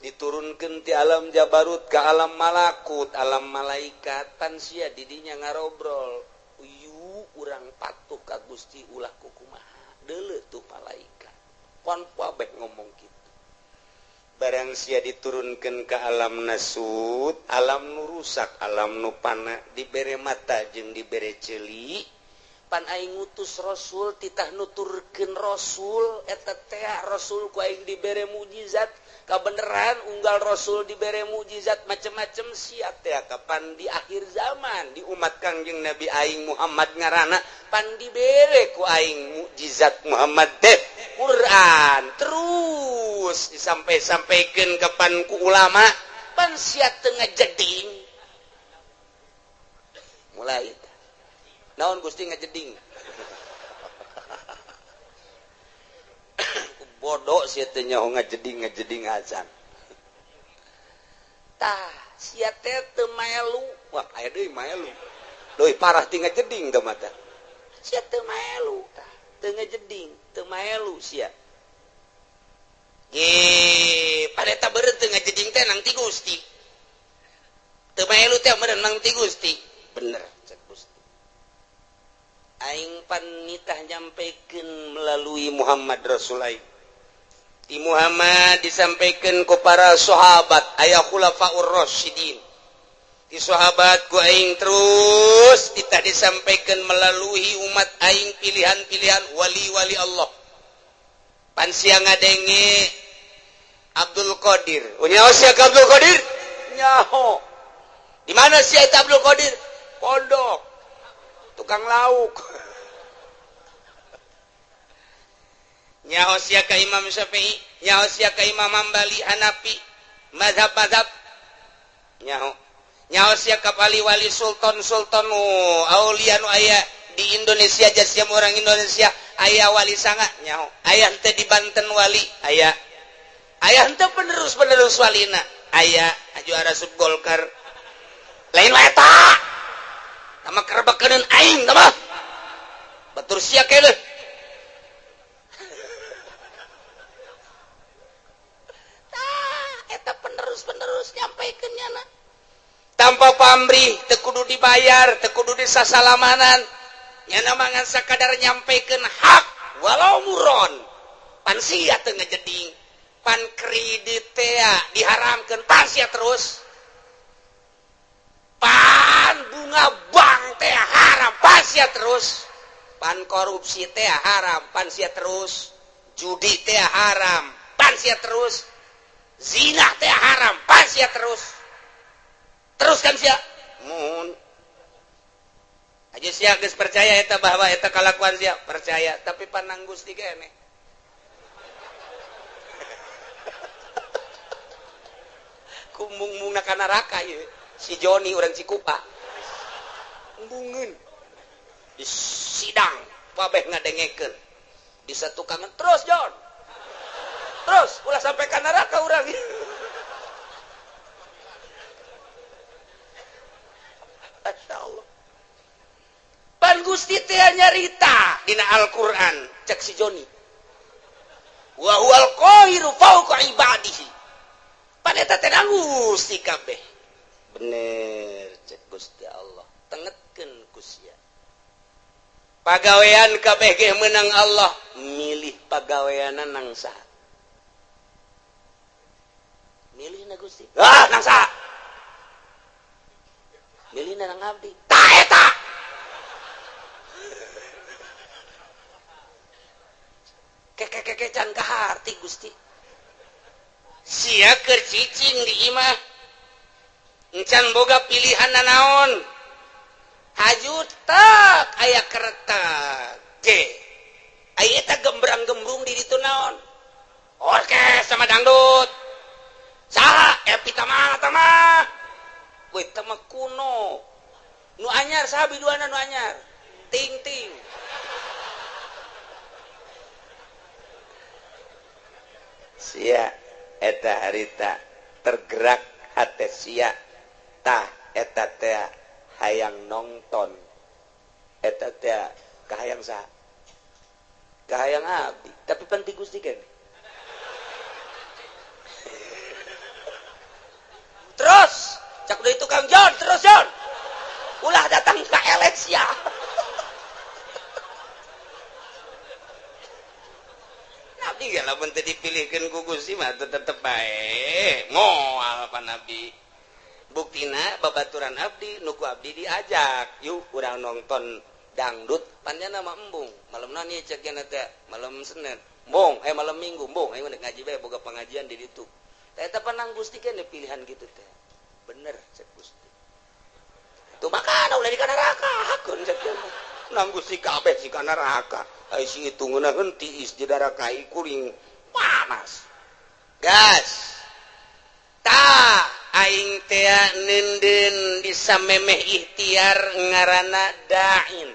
Diturunkeun ti alam jabarut ka alam malakut, alam malaikat, pan sia didinya ngarobrol. Uyu urang patuh ka Gusti ulah kukumaha. Deuleu tuh malaikat. Pon kabeh ngomong kitu. Barang sia diturunkan ke alam nasut, alam nu rusak, alam nu pana, dibere mata jeung dibere ceuli. Pan aing ngutus rasul titah nuturkeun rasul eta teh rasul ku aing dibere mukjizat kabeneran unggal rasul dibere mukjizat macem-macem sia teh kapan di akhir zaman di umat Kangjeng Nabi aing Muhammad ngaranna pan dibere ku aing mukjizat Muhammad teh Quran terus disampai-sampaikan kapan ku ulama pan sia teu ngajeding. Mulai naon Gusti ngajeding. Bodoh sia teh nyaho ngajeding ngajeding acan. Tah sia teh teu maelu. Wah aya deui maelu. Leuwih parah ti ngajeding teh mah tah. Sia teu maelu tah, teu ngajeding, teu maelu sia. Ge, pada eta beureum teu ngajeding teh nang ti Gusti. Teu maelu teh meureun nang ti Gusti. Bener cek Gusti. Aing pan nitah nyampekeun melalui Muhammad Rasul aing. Ti Muhammad disampaikan ku para sahabat aya khulafaur rasyidin. Ti sahabat ku aing terus titah disampaikan melalui umat aing pilihan-pilihan wali-wali Allah. Pan sia ngadenge Abdul Qadir. Unyaos sia ka Abdul Qadir? Nyaho. Di mana si eta Abdul Qadir? Pondok. Tukang lauk. Nyaho sia ka Imam Syafi'i, nyaho sia ka Imam Hambali, Hanafi, mazhab-mazhab. Nyaho. Nyaho sia ka wali-wali sultan-sultan aulia nu aya di Indonesia, jasiam orang Indonesia aya wali sanga nyaho. Aya henteu di Banten wali, aya. Aya henteu penerus-penerus walina, aya aju arasup Golkar. Lain wae eta. Tama kerebekeun aing tama. Batur sia keneh. Tah eta penerus-penerus nyampaikeun nyana. Tanpa pamrih, teu kudu dibayar, teu kudu disasalamanan. Nyana mangan sakadar nyampaikeun hak walau muron. Pan sia teu ngejeding, pan kredit teh diharamkeun, pan sia terus. Pan bunga bank teh haram, pan sia terus. Pan korupsi teh haram, pan sia terus. Judi teh haram, pan sia terus. Zina teh haram, pan sia terus. Terus kan sia mun aja sia geus percaya eta bahwa eta kalakuan sia percaya, tapi panang Gusti keneh. Kumung-mungna ka neraka ieu si Joni urang Cikupa. Embungeun di sidang kabeh ngadengekeun. Di satukangan terus Jon. Terus ulah sampai ka neraka urang. Masya Allah. Pan Gusti teh nyarita dina Al-Qur'an cek si Joni. Wa huwal qahiru fawqa ibadihi. Pan eta teh Gusti kabeh. Bener cek Gusti Allah. Tengetkeun ku sia. Pagawean kabeh ge meunang Allah, milih pagaweanna nang saha? Milih na Gusti. Ah, nang saha? Milih nang abdi. Ta eta. Keke-keke can kaharti Gusti. Sia keur cicing di imah. Encan boga pilihan nanaon. Haju tak aya kereta G. Aya eta gembrang-gembrung di ditu naon? Orkes sama dangdut. Saha Epi Tamah tamah. Wih, tama kuno. Nu anyar saha biduana nu anyar? Ting-ting. Sia eta harita tergerak hate sia tah eta teh hayang nongton. Eta teh kahayang saha? Kahayang abdi, tapi penting Gusti keneh. Terus cak deui tukang John, terus John. Ulah datang ka Elesia. Nabi ge lamun teu dipilihkeun ku Gusti mah tetep bae. Moal pa Nabi. Buktina babaturan abdi nu ku abdi diajak, yuk urang nonton dangdut panjana mah embung. Malam naon ieu cek nya teh? Malam Senin. Embung, malam Minggu embung, ayo ngaji bae boga pengajian di ditu. Tah eta panang Gusti keneh pilihan gitu teh. Bener cek Gusti. Tuh makana ulah di kana neraka hakeun cek teh. Nang Gusti kabeh si kana neraka. Ai si itu ngeunaheun tiis di neraka kuring panas. Gas. Tah aing teh neundeun bisa memeh ikhtiar ngaranna da'in.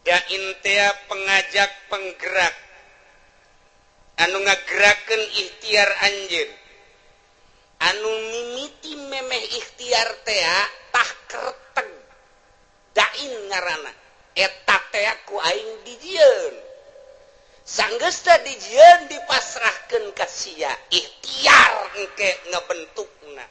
Da'in teh pengajak penggerak. Anu ngagerakeun ikhtiar anjeun. Anu mimiti memeh ikhtiar teh tah kerteg. Da'in ngaranna. Eta teh ku aing dijieun. Sanggeus teh dijieun dipasrahkeun ka sia ikhtiar engke ngebentukna.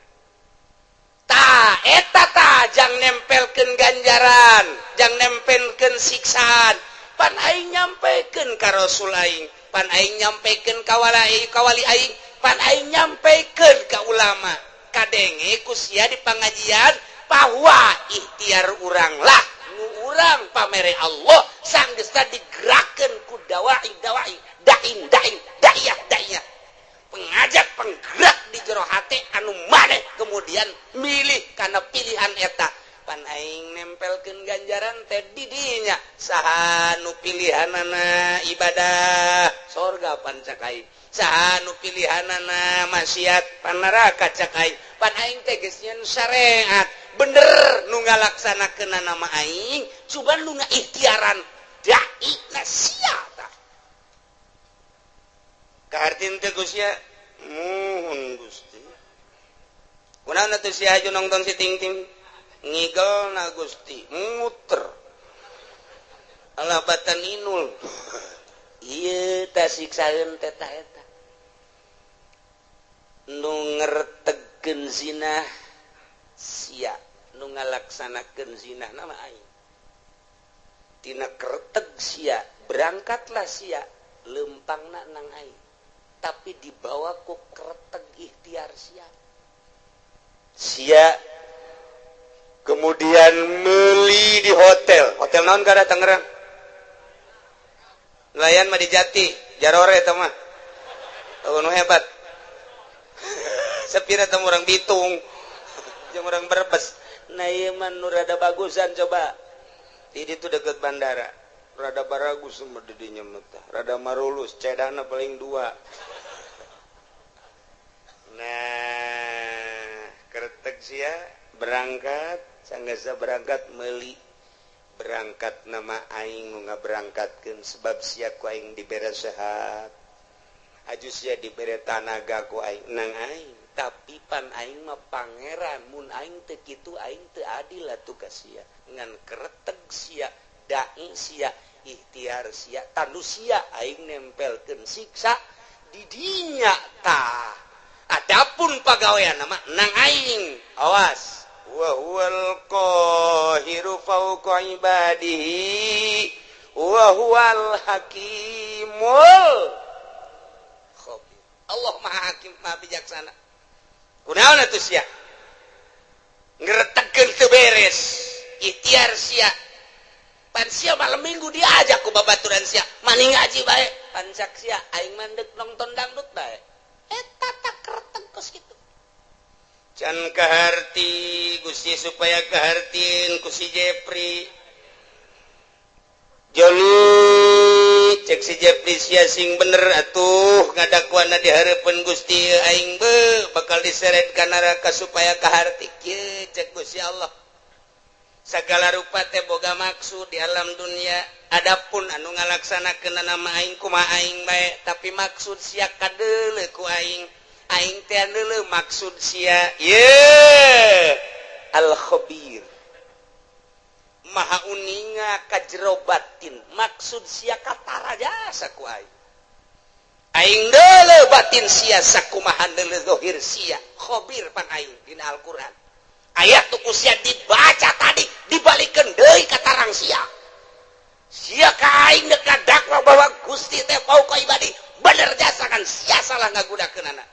Tah eta tah jang nempelkeun ganjaran, jang nempelkeun siksaan. Pan aing nyampekeun ka Rasul aing, pan aing nyampekeun ka wali aing, pan aing nyampekeun ka ulama. Kadenge ku sia di pangajian bahwa ikhtiar urang lah nu urang pamere Allah sanggeus digerakeun ku dawai dawai dain dain da'iyah da'iyah. Pengajak penggerak di jero hate anu maneh Kemudian milih karena pilihan eta, pan aing nempelkeun ganjaran teh di dinya. Saha nu pilihanana ibadah, sorga pan cak aing. Saha nu pilihanana maksiat, pan neraka cak aing. Pan aing teh geus nyieun syariat bener, nu ngalaksanakeun nama aing, cuman nu ngaikhtiaran dai na sia. Tah, kahartin teh Gusti? Muhun, Gusti. Kunaon atuh sia haju nonton si ting ting ngigel na Gusti, muter Allah batan inul. Iya, ta siksaeun teh ta eta nu ngertegkeun zina sia, nu ngalaksanakeun zina nama aing. Tina kerteg sia berangkatlah sia, lempangna nang aing, tapi dibawa ku kerteg ikhtiar sia. Sia kemudian meli di hotel. Hotel naon kada Tangerang? Nelayan mah di Jati Jarore, eta mah nu hebat. Sepira teh orang Bitung jeung orang Brebes. Nah, ieu mah nu rada bagusan. Coba di ditu deket bandara, rada baragus sama didinya mah, rada marulus, cedana paling dua. Nah, kertek sia berangkat, sanggasa berangkat meli, berangkat nama aing nu ngaberangkatkeun, sebab sia ku aing dibere sehat, aju sia dibere tanaga ku aing, nang aing. Tapi pan aing mah pangeran, mun aing teu kitu aing teu adil atuh ka sia. Ngan kereteg sia, dai sia, ikhtiar sia, tanu sia aing nempelkeun siksa di dinya. Tah, adapun pagawean nama nang aing. Awas, wa huwal qahiru fawqa ibadihi wa huwal hakimul khabir. Allah Maha Hakim, Maha Bijaksana. Kunaon atuh sia ngeretegkeun teu beres ikhtiar sia? Pan sia malam Minggu diajak ku babaturan sia, maning ngaji bae. Pan cak sia, aing mandek nonton dangdut bae. Eta tak kereteg kos kitu. Can kaharti Gusti, supaya kahartin ku si Jepri. Joni, cek si Jepri, sia sing bener atuh ngadakuana di hareupeun Gusti, aing be bakal diseret ka neraka. Supaya kaharti kieu, cek Gusti Allah, segala rupa teh boga maksud di alam dunia. Adapun anu ngalaksanakeun nama aing, kumaha aing bae, tapi maksud sia kadeuleu ku aing. Aing teh deuleu maksud sia. Ye al khabir, maha uninga ka jero batin. Maksud sia katara jasa ku aing. Aing deuleu batin sia sakumaha deuleu zahir sia. Khabir pan aing. Dina Al-Qur'an ayat tuh ku sia dibaca tadi, dibalikeun deui katarang sia. Sia ka aing deuk dakwa bahwa Gusti teh fauqa ibadi, bener jasa kan sia salah ngagunakeunana.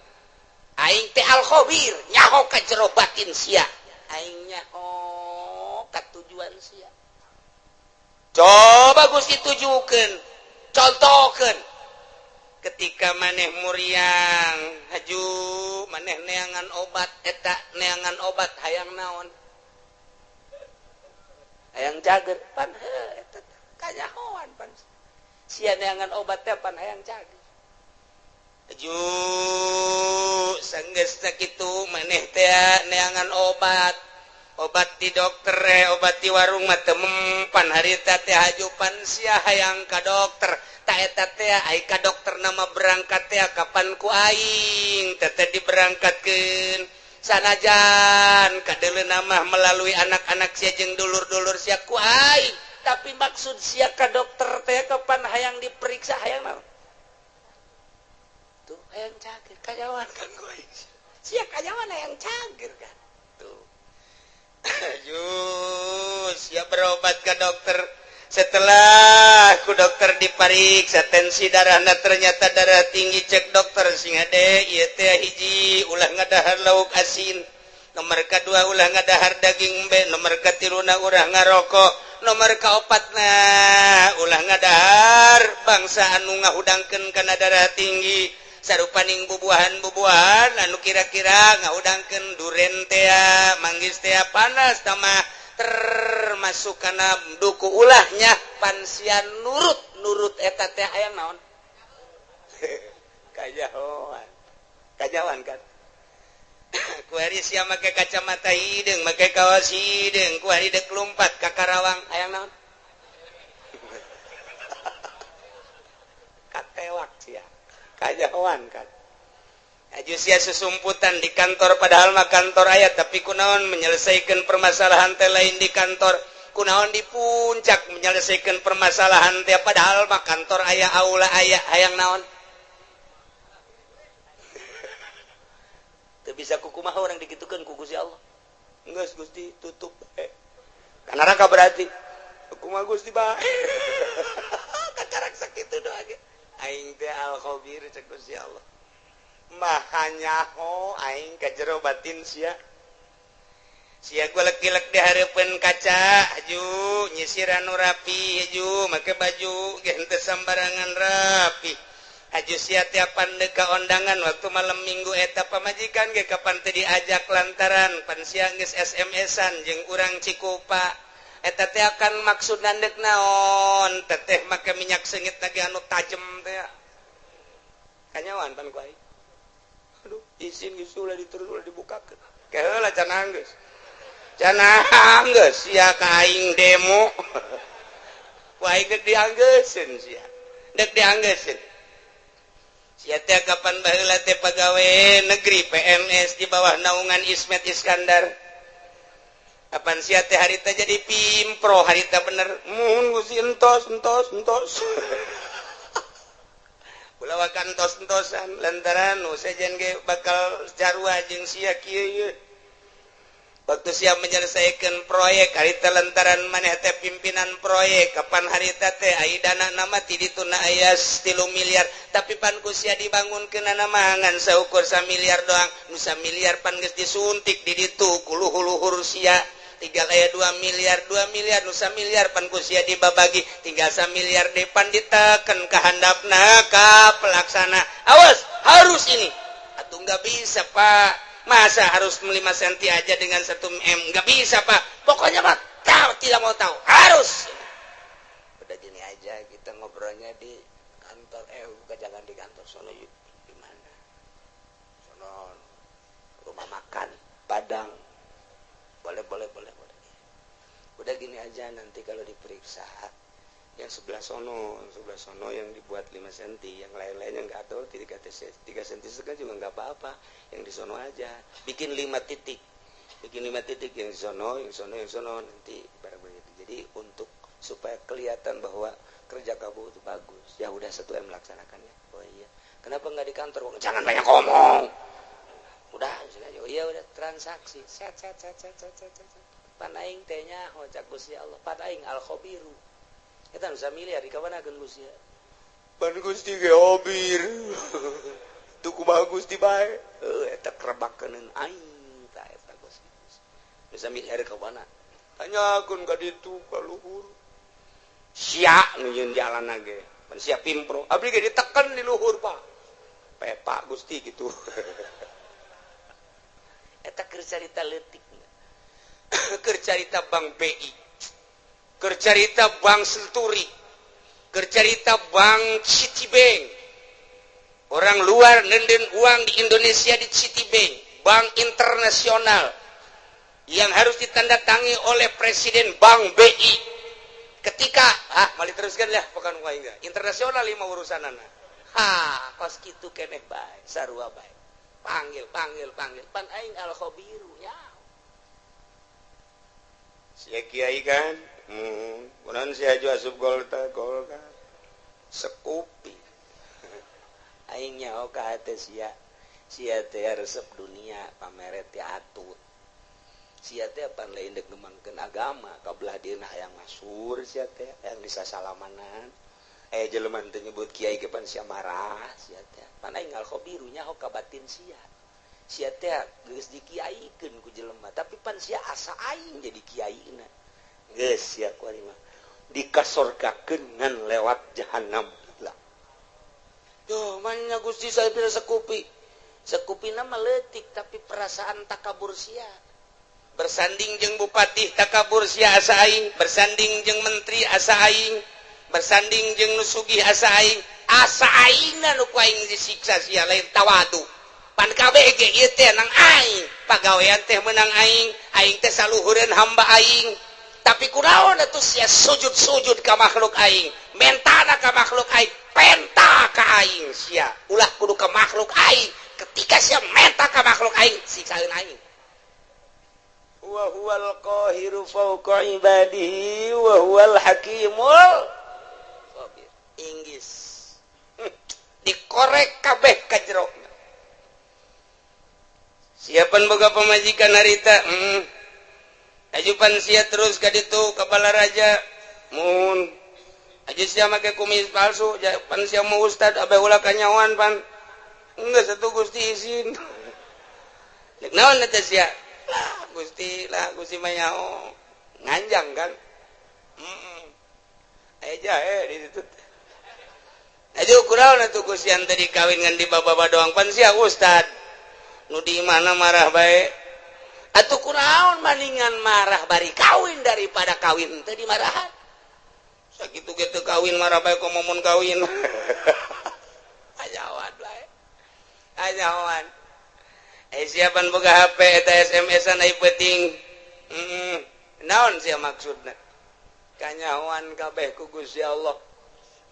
Aing teh al khabir, nyaho ka jero batin sia, aing nyaho ka tujuan sia. Coba Gusti tujukeun, contohkeun, ketika maneh muriang haju, maneh neangan obat eta, neangan obat hayang naon? Hayang cager. Pan heuh, eta kanyahoan pan sia neangan obat teh pan hayang cager. Aju sanggeus kitu, maneh teh neangan obat, obat di dokter, obat di warung mah teu mempan harita teh. Haju pan sia hayang ka dokter. Ta eta teh ai ka dokter nama berangkat teh kapan ku aing teh diberangkatkeun, sanajan kadeuleu nama melalui anak-anak sia jeung dulur-dulur sia ku aing, tapi maksud sia ka dokter teh kapan hayang diperiksa, hayang naon tuh? Hayang cager. Kanyahoan kan ku aing sia kanyahoan hayang cager kan tuh. Ayo siap berobat ke dokter. Setelah ku dokter dipariksa tensi darahna, ternyata darah tinggi. Cek dokter, sing hade ieu teh, hiji, ulah ngadahar lauk asin, nomor kedua, ulah ngadahar daging embe, nomor katiluna, ulah ngarokok, nomor kaopatna, ulah ngadahar bangsa anu ngahudangkeun kana darah tinggi. Sarupaning bubuahan-bubuahan anu kira-kira ngaudangkeun duren teh, manggis teh, panas tamah termasuk kana duku ulahnya pan sia nurut nurut eta teh hayang naon? Kajahoan, kajawan kan. Kuari sia make kacamata hideung, make kaos hideung, kuari dek lumpat ka Karawang, hayang naon? Katewak sia, kajahoan kan. Aju sia susumputan di kantor, padahal mah kantor aya, tapi kunaon menyelesaikan permasalahan teh lain di kantor? Kunaon di puncak menyelesaikan permasalahan teh, padahal mah kantor aya, aula aya? Hayang naon? Teu bisa kukumaha orang dikitukeun ku Gusti Allah. Geus Gusti tutup ka neraka berarti kumaha Gusti bae. Kakarak sakitu doa ge aing teh al khabir cek Gusti Allah. Maha nyaho aing ka jero batin sia. Sia golek-golek di hareupeun kaca, aju nyisiran nu rapi, aju make baju ge henteu sambarangan rapi. Aju sia tiap pandek ka ondangan waktu malam minggu eta pamajikan ge kapan teu diajak lantaran pan sia geus SMS-an jeung urang Cikupa. Eta teh akan maksud nandek naon? Teteh make minyak seungit lagi anu tajem teh. Kanyawan pan ku aing. Aduh, izin geus ulah diterus ulah dibukakeun. Keheula cenah geus. Cenah geus sia ka aing demo. Ku aing dek dianggeuseun sia. Dek dianggeuseun. Sia teh kapan baheula teh pagawe negeri PNS di bawah naungan Ismet Iskandar. Kapan sia teh harita jadi pimpro harita bener mun Gusti entos entos entos. Ulah wakan entos-entosan lantaran nu sejen ge bakal jarua jeung sia kieu ieu. Waktu sia menyelesaikan proyek harita lantaran maneh teh pimpinan proyek, kapan harita teh ai dana nama ti dituna aya 3 miliar, tapi pan ku sia dibangunkeun mah ngan saukur 1 miliar doang. Nu 1 miliar pan geus disuntik di ditu ku luhur-luhur sia. Tinggal aya 2 miliar, 2 miliar nu 1 miliar pan ku sia dibabagi, tinggal 1 miliar depan diteken ka handapna ka pelaksana. Awas, harus ini. Atuh nggak bisa, Pak. Masa harus 5 cm aja dengan 1 M? Nggak bisa, Pak. Pokoknya Pak, tahu tidak mau tahu, harus. Udah gini aja kita ngobrolnya di kantor, bukan, jangan di kantor sono, yuk. Di mana? Sono rumah makan Padang. Boleh, boleh, boleh, boleh. Udah gini aja, nanti kalau diperiksa yang sebelah sono yang dibuat 5 cm, yang lain-lainnya nggak tahu 3 cm setengah juga nggak apa-apa. Yang di sono aja bikin 5 titik. Bikin 5 titik yang di sono, yang sono, yang sono nanti barang begitu. Jadi untuk supaya kelihatan bahwa kerja kamu itu bagus. Ya udah 1 M melaksanakannya. Oh iya. Kenapa nggak di kantor? Jangan banyak ngomong. Udah, oh iya udah transaksi. Set set set set set set. Set. Pan aing teh nyaho cak Gusti Allah. Pan aing al khabiru. Eta nu miliar di kamanakeun Gusti? Pan Gusti ge hobir. Tuh kumaha Gusti bae. Heuh eta kerebakeun aing tah eta Gusti. Bisa miliar ka mana? Tanyakeun ka ditu ka luhur. Sia nu nyieun jalan ge. Pan sia pimpro. Abdi ge diteken di luhur, Pak. Pepa Gusti gitu. Eta keur carita leutik. Keur carita Bank BI. Keur carita Bank Senturi, keur carita Bank Citibank. Orang luar nenden uang di Indonesia di Citibank, bank internasional yang harus ditandatangi oleh Presiden Bank BI. Ketika ah mali teruskan ya, bukan enggak. Internasional lima urusan anak. Ha, kos kitu keneh bae, sarua bae. Panggil, panggil, panggil. Pan aing al khabiru nya. Sia kiai kan? Kunaon sia aju asup Golkar, Golkar. Sekupi. Aing nyaho ka hate sia. Sia teh resep dunia, pameret teh atut. Sia teh pan lain dek ngembangkeun agama, kabelah dieuna hayang masur sia teh, hayang disasalamanan. Jelema teh nyebut kiai ge pan sia marah sia teh. Pan aing al khabiru nyaho ka batin sia. Sia teh geus dikiaikeun ku jelema, tapi pan sia asa aing jadi kiaina. Geus sia ku mah dikasorgakeun ngan lewat jahanam lah. Yo, mana Gusti, saya bisa sekupi. Sekupi nama letik, tapi perasaan takabur sia. Bersanding jeung bupati takabur sia asa aing, bersanding jeung menteri asa aing, bersanding jeung nu sugih asa aing, asa aing nu ku aing disiksa sia, lain tawadu. Pan kabeh ge ieu teh nang aing, pagawean teh menang aing, aing teh saluhureun hamba aing. Tapi kunaon atuh sia sujud-sujud ka makhluk aing, mentana ka makhluk aing, penta ka aing sia. Ulah kudu ka makhluk aing. Ketika sia menta ka makhluk aing, siksaeun aing. Wa huwal qahiru fawqa ibadihi wa huwal hakimul khabir. Inggris dikorek kabeh ka jero. Siapan boga pamajikan harita? Ajupan sia terus ka ditu ka Balaraja mun aja sia make kumis palsu pan sia mau ustad abe ulah kanyawan pan enggak satu Gusti izin. Dek naon eta sia lah Gusti, lah Gusti mah nyaho nganjang kan. Aya jahe di situ. Aju kunaon atuh Gusti yang tadi kawin ngan di baba doang pan sia ustad nu di mana marah bae atuh kunaon, maningan marah bari kawin daripada kawin teu dimarahan. Sakitu ge teu kawin marah bae, komo mun kawin ajawan bae ajawan. Eh, siapan boga HP eta SMS-an ai penting. Naon sia maksudna? Kanyahoan kabeh ku Gusti Allah.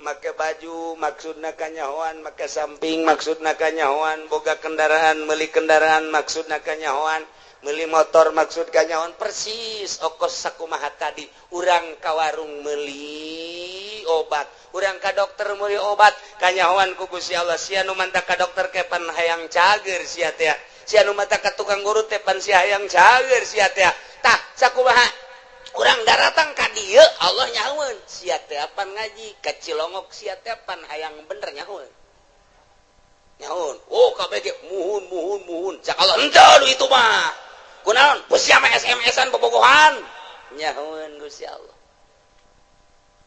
Make baju maksudna kanyahoan, make samping maksudna kanyahoan, boga kendaraan, meuli kendaraan maksudna kanyahoan, meuli motor maksud kanyahoan. Persis okos sakumaha tadi, urang ka warung meuli obat, urang ka dokter meuli obat, kanyahoan ku Gusti Allah. Sia nu manta ka dokter kepan hayang cager sia teh, sia nu manta ka tukang urut teh pan sia hayang cager sia teh. Tah, sakumaha urang daratang ka dieu, Allah nyahoeun sia teh apan ngaji ka Cilongok, sia teh pan hayang bener, nyahoeun nyahoeun. Oh, kabeh ge muhun muhun muhun. Cak Allah, henteu itu mah kunaon sia mah SMS-an bobogohan. Nyahoeun Gusti Allah.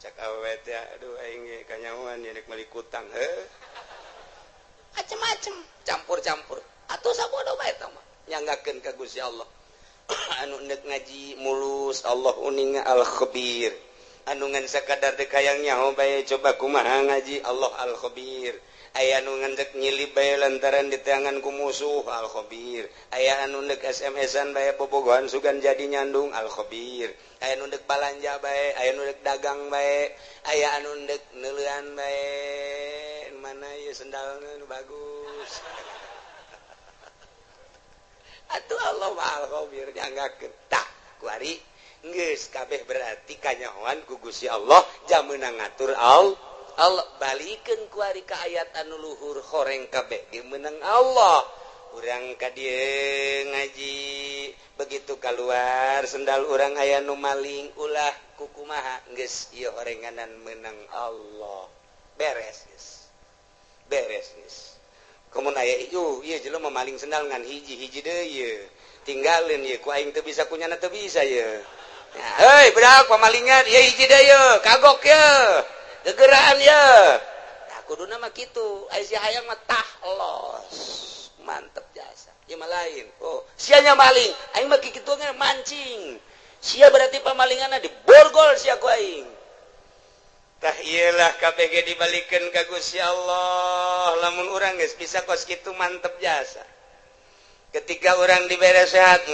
Cak awewe teh, aduh, aing ge kanyahoan nya rek meuli kutang heuh. Macem-macem, campur-campur atuh, sabodo bae eta mah nyanggakeun ka Gusti Allah. Anu ndek ngaji mulus, Allah uninga, al khabir. Anu ngan sakadar dek hayang nyaho bae, coba kumaha ngaji, Allah al khabir. Aya anu ngan dek nyilip bae lantaran diteangan ku musuh, al khabir. Aya anu ndek SMS-an bae, bobogohan sugan jadi nyandung, al khabir. Aya anu ndek balanja bae, aya anu ndek dagang bae, aya anu ndek neuleuan bae, mana ieu sendalna nu bagus. Atuh Allah mah al khabir, nyanggakeun. Tah, kuari geus kabeh berarti kanyahoan ku Gusti Allah, jam meunang ngatur Allah. Allah balikeun kuari ka ayat anu luhur, horeng kabeh ge meunang Allah. Urang ka dieu ngaji, begitu keluar sendal urang aya nu maling, ulah kukumaha, geus ieu horenganan menang Allah, beres geus, beres geus. Komun aya ieu ieu jelema maling sendal ngan hiji hiji deui ieu tinggalin ieu ku aing teu bisa, kunyana teu bisa ieu. Hei budak pamalingan ieu, hiji deui ieu, kagok ieu, gegeraan ieu. Tah, kuduna mah kitu. Aya si hayang mah tah los mantep jasa ieu mah lain. Oh, sia nya maling, aing mah kitu mancing sia, berarti pamalinganna diborgol sia ku aing. Tah, iyalah, KBG dibalikan ka Gusti Allah. Lamun urang geus bisa kos kitu, mantep jasa. Ketika orang dibere sehat,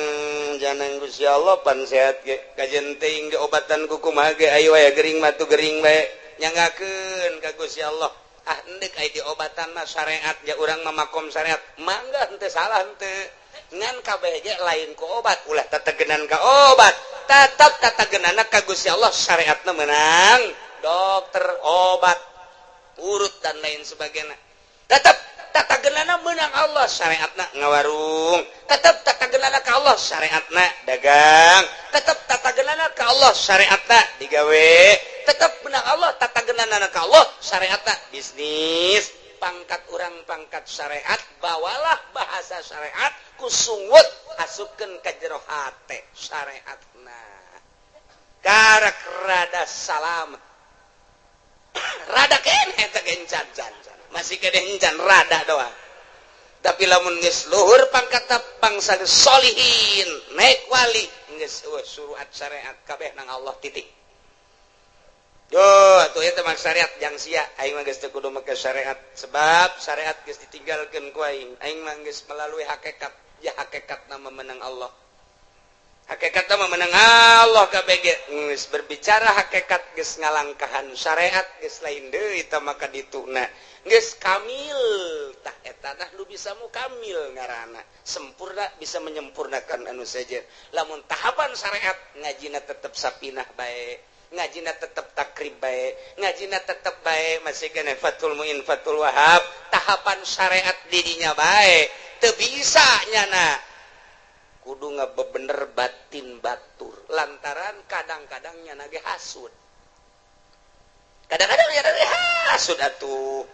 jangan Gusti Allah pan sehat ge kajen teuing diobatan ku kumaha ge, ayo aya gering mah gering bae, nyanggakeun ka Gusti Allah. Ah, endek aya diobatan mah syariat ya, urang mah makom syariat, mangga, henteu salah henteu. Ngan kabeh ge lain ku obat, ulah tetegenan ka obat, tetap tatagenana ka Gusti Allah. Syariatna menang dokter, obat urut dan lain sebagainya, tetap tatagenana menang Allah. Syariatna ngawarung, tetap tatagenana ka Allah. Syariatna dagang, tetap tatagenana ka Allah. Syariatna digawe, tetap menang Allah. Tatagenana ka Allah. Syariatna bisnis. Pangkat orang pangkat syariat, bawalah bahasa syariat kusungut, asupkeun ka jero hate syariatna, karak rada salam, rada kene eta gencan can can. Masih kene encan, rada doang. Tapi lamun geus luhur pangkat, bangsa solihin, naik wali, geus suruhat syariat kabeh nang Allah, titik. Yo, atuh eta mah syariat jang sia. Aing mah geus teu kudu make syariat, sebab syariat geus ditinggalkeun ku aing. Aing mah geus melalui hakikat. Ya, hakikat nama menang Allah. Hakikat nama menang Allah kabeh ge. Geus berbicara hakikat, geus ngalangkahan syariat, geus lain deui eta maka dituna. Geus kamil tah eta tah nu bisa mukamil ngaranna. Sempurna, bisa menyempurnakan anu sejen. Lamun tahapan syariat, ngajina tetep sapinah bae, ngajina tetep takrib bae, ngajina tetep bae, masih kena Fathul Muin, Fathul Wahab, tahapan syariat dirinya bae teu bisa nyana, kudu ngabebener batin batur, lantaran kadang-kadang nyana ge hasud, kadang-kadang nyana ge hasud atuh.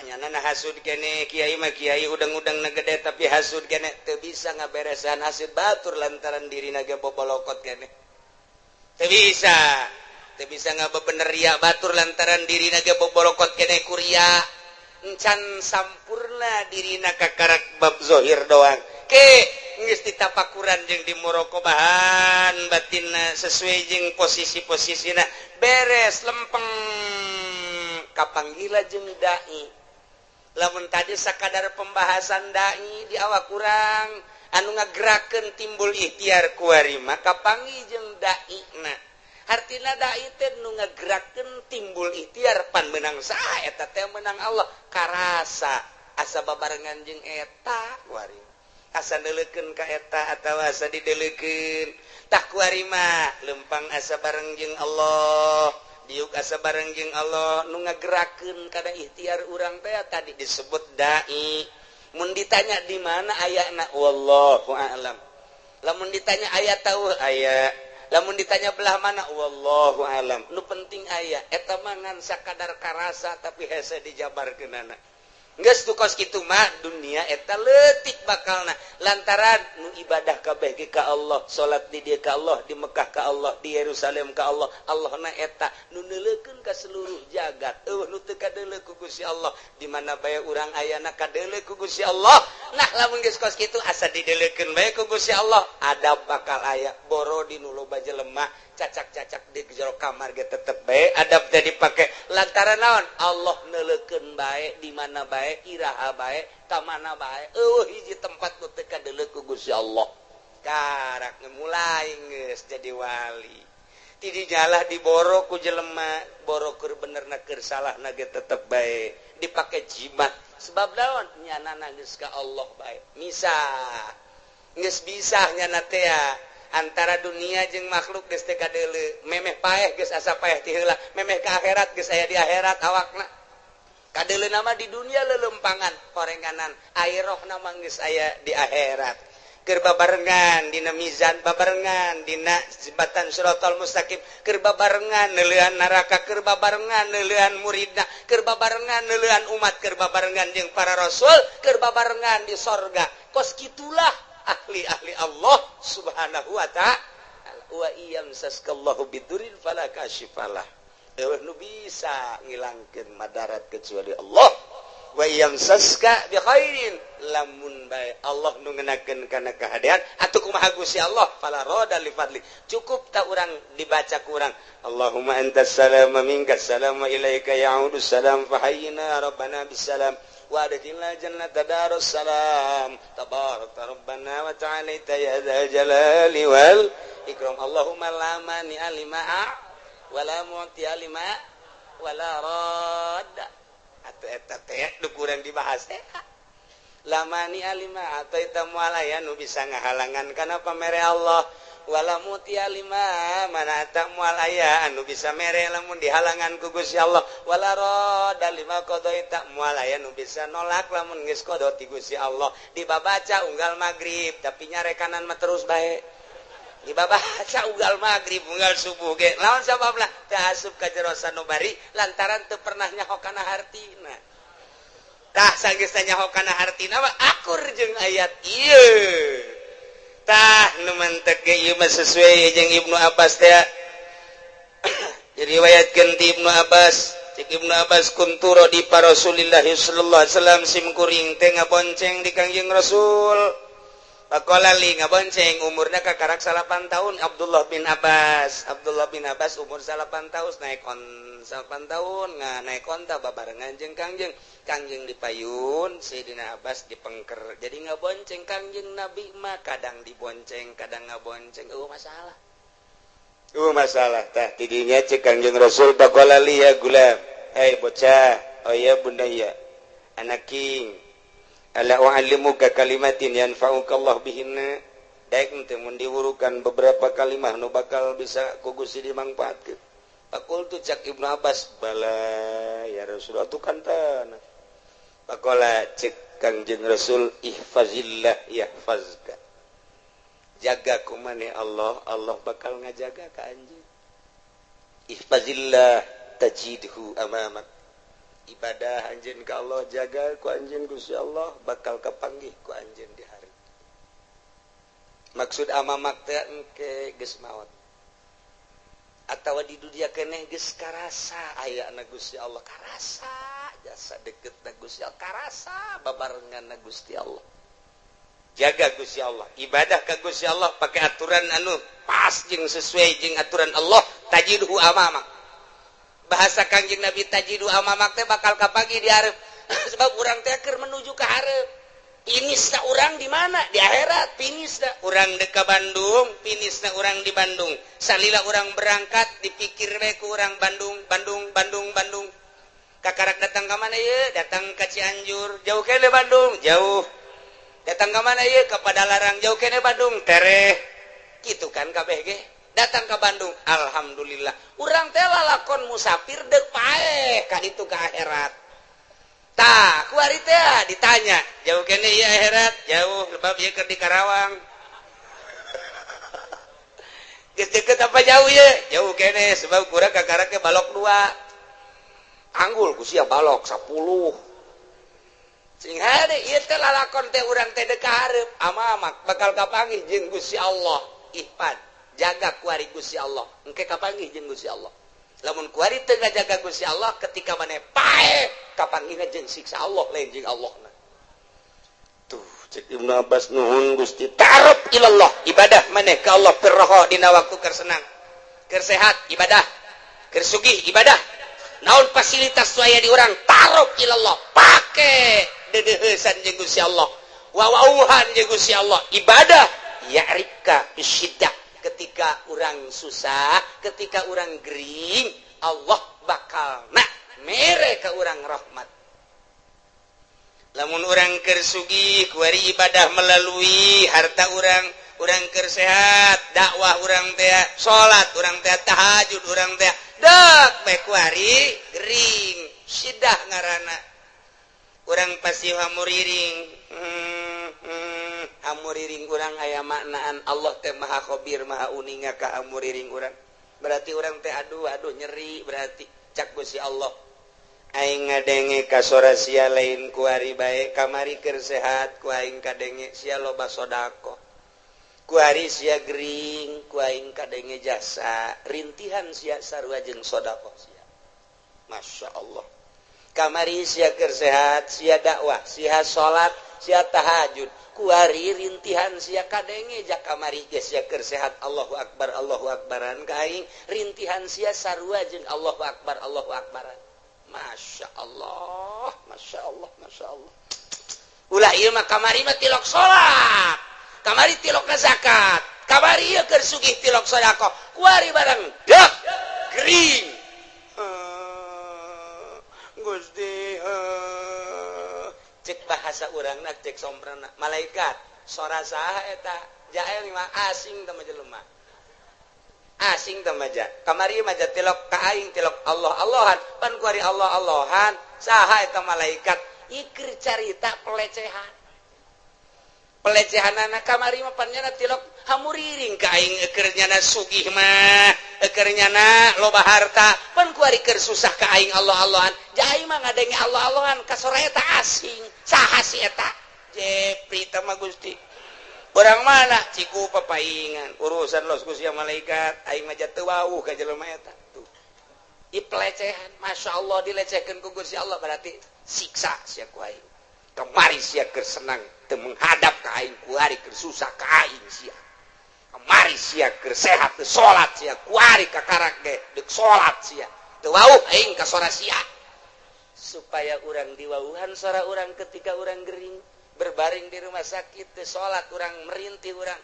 Nyana na hasud kene, kiai mah kiai udang-udang na gede, tapi hasud kene, teu bisa ngaberesan hasud batur lantaran dirina ge bobolokot kene. Teu bisa, teu bisa ngabebener ria batur lantaran dirina ge bobolokot kene ku ria. Encan sampurna dirina, kakarak bab zohir doang. Ke geus ditapakuran jeung di muraqabahan batinna sesuai jeung posisi-posisina, beres, lempeng, kapanggila jeung dai. Lamun tadi sakadar pembahasan dai di awak kurang anu ngagerakeun timbul ikhtiar kuari maka panggih jeung dai na. Hartina dai teh nu ngagerakeun timbul ikhtiar. Pan menang saha eta teh? Menang Allah. Karasa asa babarengan jeung eta kuari, asa neuleukeun ka eta atawa asa dideleukeun. Tah, kuari mah lempang asa bareng jeung Allah, diuk asa bareng jeung Allah. Nu ngagerakeun kana ikhtiar urang teh tadi disebut dai. Mun ditanya di mana ayana, wallahu a'lam. Lamun ditanya aya tahu aya, lamun ditanya belah mana, wallahu alam. Nu penting aya. Eta mah ngan sakadar karasa, tapi hese dijabarkeunana. Geus tu kos kitu mah dunia eta leutik bakalna, lantaran nu ibadah kabeh ge ka Allah, salat di dieu ka Allah, di Mekah ka Allah, di Yerusalem ka Allah. Allah na eta nu neuleukeun ka seluruh jagat. Euweuh nu teu kadeuleu ku Gusti Allah. Di mana bae urang ayana, kadeuleu ku Gusti Allah. Nah, lamun geus kos kitu, asa dideleukeun bae ku Gusti Allah, adab bakal aya. Boro di nu loba jelema, cacak-cacak di jero kamar ge tetep bae adab teh dipake, lantaran naon? Allah neuleukeun bae, di mana bae, iraha bae, ka mana bae. Euweuh hiji tempat nu teu kadeuleu ku Gusti Allah. Karak mulai geus jadi wali, ti dijalah diboro ku jelema, boro keur bener na keur salah na ge tetep bae dipake jimat. Sebab naon? Nyana geus ka Allah bae, misah geus bisa nyana teh antara dunia jeung makhluk geus teu kadeuleu. Memeh paeh geus asa paeh ti heula, memeh ka akhirat geus aya di akhirat awakna. Kadeuleu nama di dunia lelempangan horenganan, akhirah nama geus aya di akhirat. Keur babarengan dina mizan, babarengan dina jembatan Siratal Mustaqim, keur babarengan neuleuan neraka, keur babarengan neuleuan muridna, keur babarengan neuleuan umat, keur babarengan jeung para rasul, keur babarengan di sorga. Kos kitulah ahli-ahli Allah Subhanahu wa Ta'ala. Wa iyamsaskallahu bidurin fala kasyifalah, euweuh nu bisa ngilangkeun madarat kecuali Allah. Wa yamsaska bi khairin, lamun bae Allah nu ngenakeun kana kahadean atuh kumaha Gusti Allah, fala rada li fadli. Cukup tak urang dibaca ku urang, Allahumma antas salam, minkas salam, wa ilaika ya'udu salam, fahayyina rabbana bisalam wa adkhilna jannata darus salam, tabarakta rabbana wa ta'alaita ya dzal jalali wal ikram. Allahumma la mani'a lima wala mu'tiya lima wala radda. Atau eta teh nu kurang dibahas teh, la mani'a lima a'thaita, moal aya nu bisa ngahalangan kana pamere Allah, wala mu'tiya lima mana'ta, moal aya anu bisa mere lamun dihalangan ku Gusti Allah, wala radda lima qadaita, moal aya nu bisa nolak lamun geus qada ti Gusti Allah. Dibabaca unggal magrib, tapi nyarekanan mah terus bae dibabaca unggal magrib, unggal subuh ge. Lawan sababna? Teu asup ka jero sanubari, lantaran teu pernah nyaho kana hartina. Tah, sanggeus nyaho kana hartina mah akur jeung ayat ieu. Tah, nu mantek ge ieu mah sesuai jeung Ibnu Abbas teh, diriwayatkeun ti Ibnu Abbas. Cek Ibnu Abbas, kuntu radifa Rasulillah sallallahu alaihi wasallam, sim kuring teh ngabonceng di Kangjeng Rasul. Faqala li, ngabonceng umurna kakarak 9 tahun Abdullah bin Abbas. Abdullah bin Abbas umur 9 tahun, naik on 9 tahun nga naik onta babarengan jeung Kangjeng. Kangjeng dipayun, Sayyidina Abbas dipengker. Jadi ngabonceng Kangjeng Nabi mah kadang dibonceng, kadang ngabonceng. Oh, masalah. Oh, masalah tah tidinya cek Kangjeng Rasul, faqala li, ya gulam, hei bocah, oh ya bunayya, anak king, ala u'allimuka kalimatin yanfa'uka Allah bihinna, daek teu mun diwurukan beberapa kalimah nu bakal bisa ku Gusti dimangfaatkeun? Faqultu, cak Ibnu Abbas, bala ya Rasulullah, tu kan tanah. Faqala, cek Kangjeng Rasul, ihfazillah yahfazka, jaga ku maneh Allah, Allah bakal ngajaga ka anjeun. Ihfazillah tajidhu amamak, ibadah anjeun ka Allah, jaga ku anjeun Gusti Allah, bakal kapanggih ku anjeun di hari. Maksud amamak teh engke geus maot atawa di dunia keneh geus karasa aya na Gusti Allah, karasa jasa deket na Gusti Allah, karasa babarengan na Gusti Allah. Jaga Gusti Allah, ibadah ka Gusti Allah pakai aturan anu pas jeung sesuai jeung aturan Allah, tajidhu amamak. Bahasa Kangjeng Nabi, tajidhu amamak teh bakal kapanggih di hareup, sebab urang teh keur menuju ke hareup. Finisna urang di mana? Di akhirat finisna. Urang dek ka Bandung, finisna urang di Bandung. Salila urang berangkat dipikir we ku urang Bandung, Bandung, Bandung, Bandung. Kakarak datang ke mana ye? Datang ke Cianjur, jauh kene Bandung, jauh. Datang ke mana ye? Ke Padalarang, jauh kene Bandung, tereh. Gitu kan kabeh ge. Datang ke Bandung, alhamdulillah. Urang teh lalakon musafir dek paeh ka ditu ke akhirat. Tah, kuari teh ditanya, jauh kene ieu akhirat? Jauh, sebab ieu keur di Karawang. Geus deket apa jauh ye? Jauh kene, sebab kurang kakarak ke balok dua. Anggul ku sia balok 10. Sing hade ieu teh lalakon teh urang teh dek ka hareup, amamak bakal kapanggih jeung Gusti Allah. Ihfad, jaga kuari Gusti Allah, engke kapanggih jeung Gusti Allah. Lamun kuari teu ngajaga Gusti Allah, ketika maneh paeh kapanggihna jeung siksa Allah, lain jeung Allah. Tuh cek Ibnu Abbas, nuhun Gusti. Ta'aruf ilallah, ibadah maneh ka Allah firroha, dina waktu keur senang, keur sehat ibadah, keur sugih ibadah, naon fasilitas aya di urang, ta'aruf ilallah, pake dedeuheusan jeung Gusti Allah, wawauhan jeung Gusti Allah, ibadah. Ya'rifka bisyiddah, ketika orang susah, ketika orang gering, Allah bakal nak mere ke orang rahmat. Lamun orang keur sugih kuari ibadah melalui harta orang, orang keur sehat dakwah orang teh, salat orang teh, tahajud orang teh, dek bae kuari gering, sidah ngarana urang pasti hamuriring, hamuriring urang aya maknaan Allah teh maha khabir, maha uninga ka hamuriring urang. Berarti urang teh aduh aduh nyeri, berarti cak Gusti Allah, aing ngadenge kasora sia lain kuari bae, kamari keur sehat ku aing kadenge sia loba sodako, kuari sia gering ku aing kadenge jasa rintihan sia sarua jeung sodako sia. Masya Allah, kamari sia keur sehat sia dakwah, sia salat, sia tahajud, kuari rintihan sia kadenge. Jak kamari ge sia keur sehat Allahu akbar Allahu akbaran ka aing, rintihan sia sarua jeung Allahu akbar Allahu akbaran. Masya Allah, Masya Allah, Masya Allah. Ulah ieu mah, kamari mah tilok salat, kamari tilok zakat, kamari ieu keur sugih tilok sedekah, kuari barang dek gering, Gusti, cek bahasa urangna, cek somprana, malaikat sora saha eta? Jael mah asing teh jelema, asing teh maja. Kamari mah tilok ka aing, tilok Allah Allahan, pan kuari Allah Allahan, saha eta malaikat? Ikir carita pelecehan, pelecehan anak. Kamari mah pan nyana tilok hamuriring ka aing, eker nyana sugih mah, eker nyana loba harta, pan kuari keur susah ka aing Allah Allahan. Jai mah ngadenge Allah Allahan kasora eta asing, saha si eta? Jepri teh mah Gusti. Orang mana? Ciku papaingan urusan los Gusti malaikat, aing mah teu wawuh ka jelema eta. Tuh. Di pelecehan, Masya Allah dilecehkan ku Gusti Allah berarti siksa sia ku aing. Kemari sia keur senang teu menghadap ka aing, kuari keur susah ka aing sia. Kemari sia keur sehat teu salat sia, kuari kakarak ge deuk salat sia. Teu wauh aing ka sora sia. Supaya urang diwauhan sora urang ketika urang gering berbaring di rumah sakit teu salat urang merintih urang.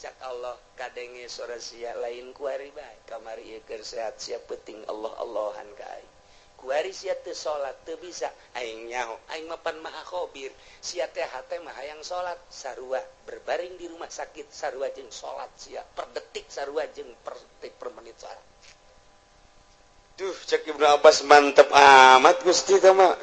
Cak Allah kadenge sora sia lain kuari bae kamari ieu keur sehat sia peuting Allah Allahan ka aing. Kuari sia teu salat teu bisa aing nyaho aing mah pan maha khabir sia teh hate mah hayang salat sarua berbaring di rumah sakit sarua jeung salat sia per detik sarua jeung per detik per menit salat. Duh cek Ibnu Abbas mantep amat Gusti teh mah.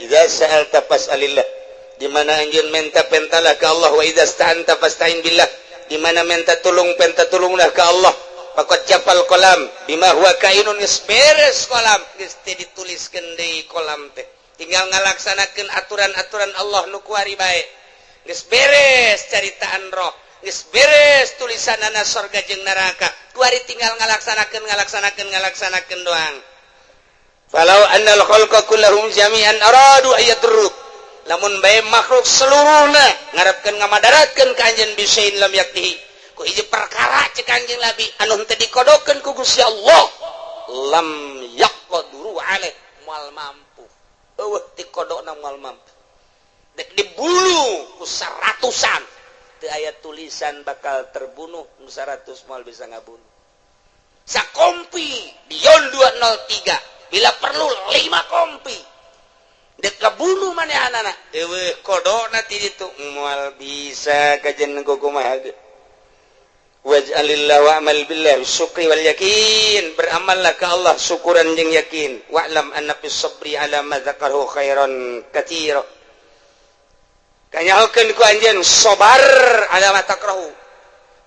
Idza sa'alta fas'alillah. Di mana anjeun menta pentalah ka Allah wa idza sta'anta fasta'in billah. Di mana menta tulung penta tulunglah ka Allah. Faqad jafal qalam bima huwa kainun geus beres kolam geus teu dituliskeun deui kolam teh. Tinggal ngalaksanakeun aturan-aturan Allah nu kuari bae. Geus beres caritaan roh, geus beres tulisanana sorga jeung neraka. Kuari tinggal ngalaksanakeun ngalaksanakeun ngalaksanakeun doang. Falau annal khalqa kullahum jami'an aradu ayadruk. Lamun bae makhluk seluruhna ngarepkeun ngamadaratkeun ka anjeun bisain lam yaktihi ku hiji perkara cek anjeun Nabi anu henteu dikodokeun ku Gusti Allah lam yaqduru alaih moal mampu eueuh dikodokna moal mampu dek dibulu ku seratusan teu aya tulisan bakal terbunuh nu 100 moal bisa ngabunuh sakompi Dion 203 bila perlu 5 kompi dek kabunuh manehanana eueuh kodokna ti ditu moal bisa kajen kumaha ge. Waj'alillah wa'mal billah syukri wal yakin, beramallah ka Allah syukuran jeung yakin. Wa'lam anna fis sabri ala ma dzakarahu khairan katsira. Kanyahokeun ku anjeun sabar ala ma takrahu.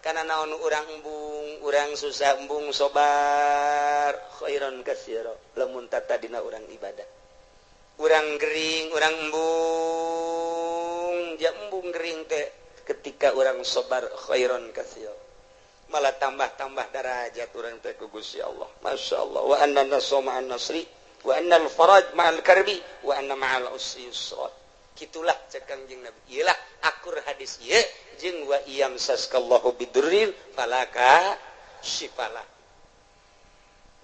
Kana naon urang embung, urang susah embung sabar khairan katsira. Lamun tatadina urang ibadah. Urang gering, urang embung, ja embung gering teh ketika urang sabar khairan katsira. Malah tambah-tambah darajat urang teh ku Gusti Allah. Masya Allah. Wa anna nasra ma'an nasri, wa anna al-faraj ma'al karbi, wa anna ma'al usri yusra. Kitulah cek Kangjeng Nabi. Iyalah akur hadis ieu jeung wa iyam saskallahu bidurrin falaka syifala.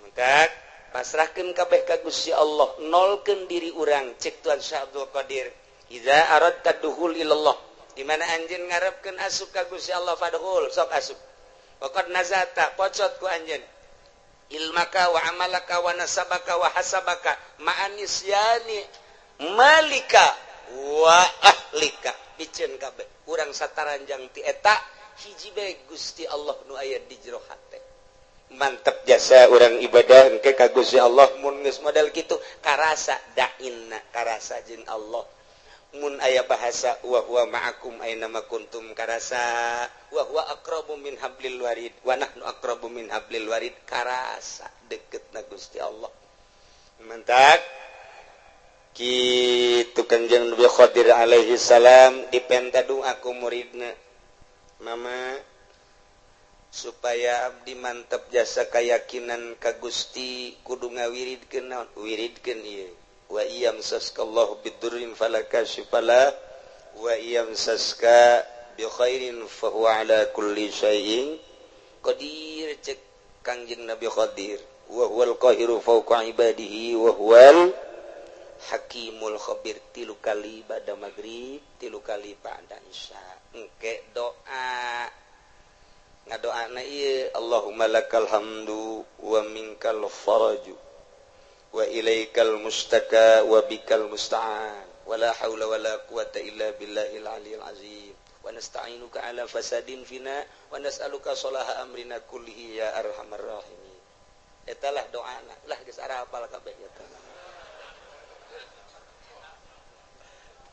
Maka pasrahkeun kabeh ka Gusti Allah, nolkeun diri urang cek Tuan Syekh Abdul Qadir. Idza aradta dukhul ilallah. Di mana anjeun ngarepkeun asup ka Gusti Allah fadkhul, sok asup. Waqad nazata pocot ku anjeun ilmaka wa amalaka wa nasabaka wa hasabaka ma'anisyani malika wa ahlika piceun kabeh urang sataranjang ti eta hiji bae Gusti Allah nu aya di jero hate. Mantep jasa urang ibadah engke ka Gusti Allah mun geus model kitu karasa dainna karasa jeung Allah. Mun aya bahasa wa huwa ma'akum aina ma kuntum karasa wa huwa aqrabu min hablil warid wa nahnu aqrabu min hablil warid karasa deketna Gusti Allah. Mantak kitu Kangjeng Nabi Khadir alaihi salam dipenta doa ku muridna, mama supaya abdi mantep jasa keyakinan ka Gusti kudu ngawiridkeun naon wiridkeun ieu wa iyam saskallahu bidurrin falaka syifala wa iyam saska bi khairin fa huwa ala kulli syai'in qadir cek Kangjeng Nabi Khadir wa huwal qahiru fawqa ibadihi wa huwal hakimul khabir. 3 kali ba'da maghrib, 3 kali ba'da isya. Engke doa ngadoana ieu Allahumma lakal hamdu wa minkal faraju wa ilaikal mustaka wa bikal musta'an wa la haula wa la quwata illa billahil aliyil azim wa nasta'inuka ala fasadin fina wa nas'aluka salaha amrina kullihi ya arhamar rahimin. Etalah doana lah geus arapal kabeh eta.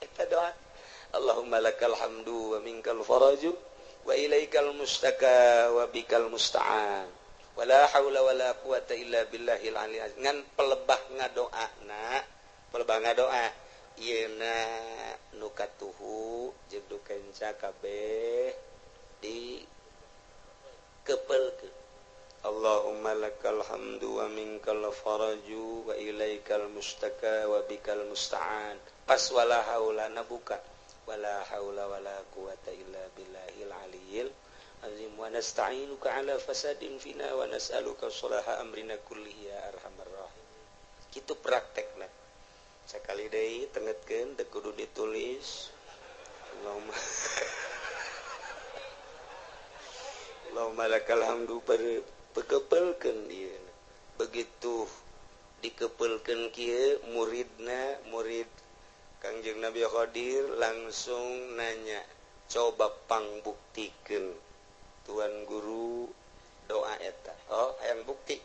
Eta doa Allahumma lakal hamdu wa minkal faraju wa ilaikal mustaka wa bikal musta'an wala haula wala quwata illa billahil aliyil azim. Ngan pelebah ngadoana, pelebah ngadoa ieuna nu katuhu jeung nu kenca kabeh di kepelkeun. Allahumma lakal hamdu wa minkal faraju wa ilaikal mustaka wa bikal musta'an. Pas wala haula na buka wala haula wala quwata illa billahil aliyil azim wa nasta'inuka ala fasadin fina wa nas'aluka sholaha amrina kullihi ya arhamar rahimin. Kitu praktekna. Sakali deui tengetkeun teu kudu ditulis. Allahumma Allahumma lakal hamdu pekepelkeun ieu. Begitu dikepelkeun kieu muridna murid Kangjeng Nabi Khadir langsung nanya, coba pangbuktikeun tuan guru doa eta. Oh, hayang bukti.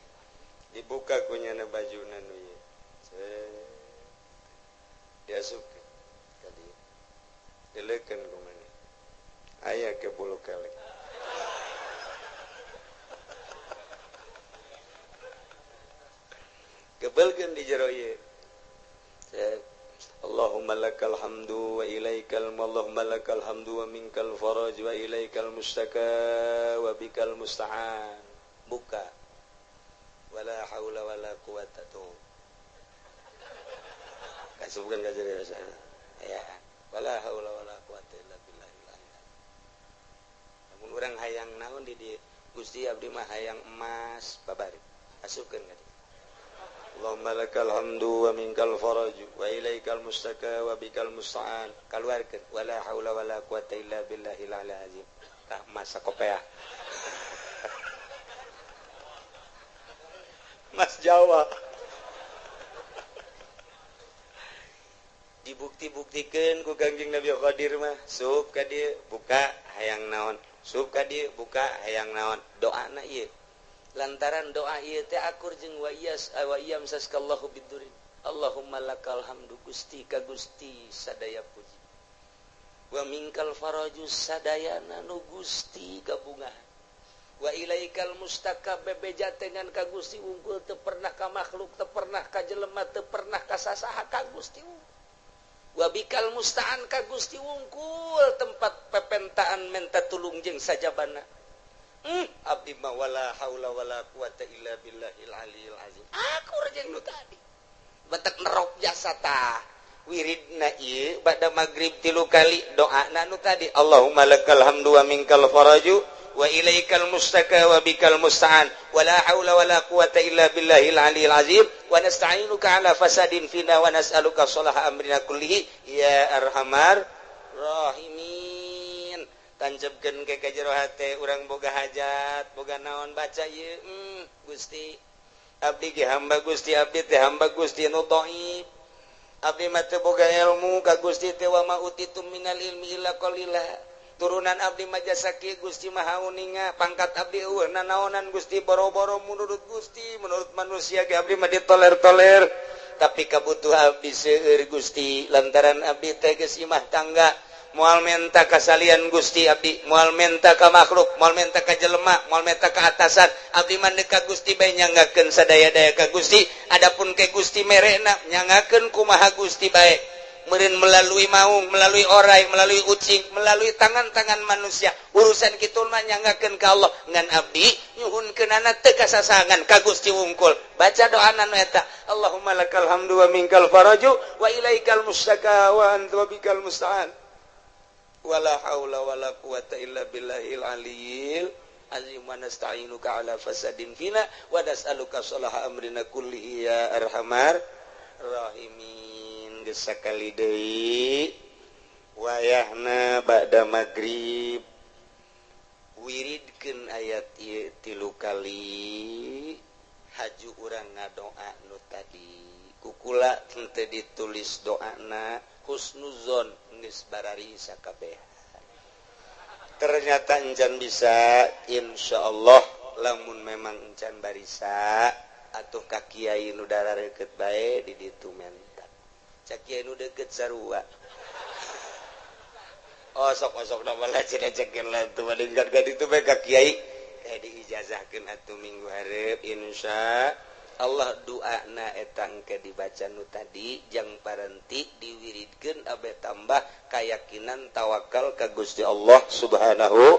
Dibuka kunyana bajuna nu ieu. Diasupkeun ka dieu. Dileukeun ku maneh. Aya ke bulu kelek. Kebelkeun di jero ieu. Allahumma lakal hamdu wa ilaikal Allahumma lakal hamdu wa minkal faraj wa ilaikal mustaka wa bikal musta'an. Buka. Wala haula wala quwata tuh. Kasubkeun ka jero sana. Ya, wala haula wala quwata illa billahil aliyyil. Lamun urang hayang naon di dieu? Gusti abdi mah hayang emas babari. Asupkeun ka dieu. Allahumma lakal hamdu wa minkal faraj wa ilaikal mustaka wa bikal musta'an. Kaluarkeun wala haula wala quwata illa billahil aliyil azim. Tah masa kopea. Mas Jawa. Dibukti-buktikeun ku Kangjeng Nabi Khadir mah, sup ka dieu buka hayang naon, sup ka dieu buka hayang naon. Doana ieu. Lantaran doa ieu teh akur jeung wa iyas wa iyam saskallahu bidurin. Allahumma lakal hamdu Gusti ka Gusti sadaya puji. Wa minkal faraju sadayana nu Gusti gabungan. Wa ilaikal mustaka bebeja dengan ka Gusti unggul teu pernah ka makhluk, teu pernah ka jelema, teu pernah ka sasaha ka Gusti unggul. Wa bikal musta'an ka Gusti wungkul tempat pepentaan menta tulung jeung sajabana. Abdi mah wala haula wala quwata illa billahil aliyil azim. Aku jeung nu tadi. Batek nerok jasa tah. Wiridna ieu bada magrib 3 kali doana nu tadi. Allahumma lakal hamdu wa minkal faraju wa ilaikal mustaka wa bikal musta'an wala haula wala quwata illa billahil aliyil azim wa nasta'inuka ala fasadin fina wa nas'aluka sholaha amrina kullihi ya arhamar rahimin. Tanjebkeun ke jero hate urang boga hajat boga naon baca ieu. Gusti abdi ge hamba Gusti, abdi teh hamba Gusti nu dhaif, abdi mah teu boga ilmu ka Gusti teh wa ma utitum minal ilmi illa qalila. Turunan abdi mah jasa kieu Gusti Maha Uninga, pangkat abdi eueuh nanaonan Gusti, boro-boro menurut Gusti, menurut manusia ge abdi mah ditoler-toler, tapi kabutuh abdi seueur Gusti lantaran abdi teh geus imah tangga. Moal menta kasalian Gusti abdi, moal menta ka makhluk, moal menta ka jelema, moal menta ka atasan, abdi mah ka Gusti bae nyanggakeun sadaya-daya ka Gusti. Adapun ke Gusti merena nyanggakeun kumaha Gusti bae. Meureun melalui maung, melalui orai, melalui ucing, melalui tangan-tangan manusia. Urusan kitu mah nyanggakeun ka Allah. Ngan abdi nyuhunkeunana teu kasasangan ka Gusti wungkul. Baca doana nu eta. Allahumma lakal hamdu wa minkal faraju wa ilaikal mustaka wa anta bikal musta'an. Wala haula wala quwata illa billahil aliyil azim wa nasta'inuka ala fasadin fina wa nas'aluka sholaha amrina kullihi ya arhamar rahimin. Geus sakali deui wayahna ba'da magrib wiridkeun ayat ieu 3 kali haju urang ngadoa nu tadi kukula teu ditulis doana husnuzon geus barari sakabeh. Ternyata encan bisa, insyaallah lamun memang encan barisa atuh ka kiai nu darareukeup bae di ditu menta. Cak kiai nu deukeut sarua. Osok-osok na malah cenah cekeun lah tuh badengkan ka ditu bae ka kiai. Diijazahkeun atuh minggu hareup insya Allah doana eta engke dibaca nu tadi jang parenti diwiridkeun abe tambah keyakinan tawakal ka Gusti Allah Subhanahu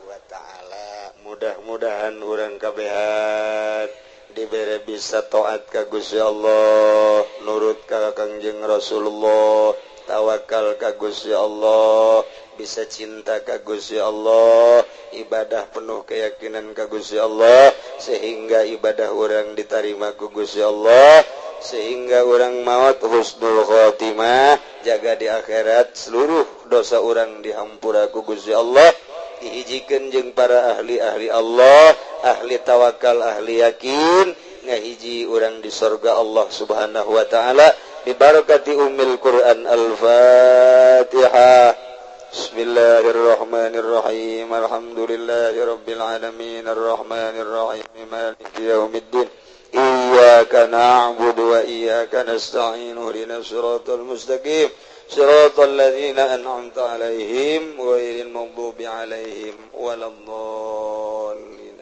wa taala. Mudah-mudahan urang kabehan dibere bisa taat ka Gusti Allah, nurut ka Kangjeng Rasulullah, tawakal ka Gusti Allah, bisa cinta ka Gusti Allah, ibadah penuh keyakinan ka Gusti Allah, sehingga ibadah urang diterima ku Gusti Allah, sehingga urang maut husnul khotimah, jaga di akhirat seluruh dosa urang dihampura ku Gusti Allah, dihijikeun jeung para ahli-ahli Allah, ahli tawakal, ahli yakin, ngahiji urang di sorga Allah Subhanahu wa taala bibarakati ummil Quran. Al-Fatihah. Bismillahirrahmanirrahim. Alhamdulillahirabbil alamin arrahmanirrahim maliki yaumiddin. Iyyaka na'budu wa iyyaka nasta'in ihdinas siratal mustaqim siratal ladzina an'amta 'alaihim ghairil maghdubi 'alaihim waladdallin.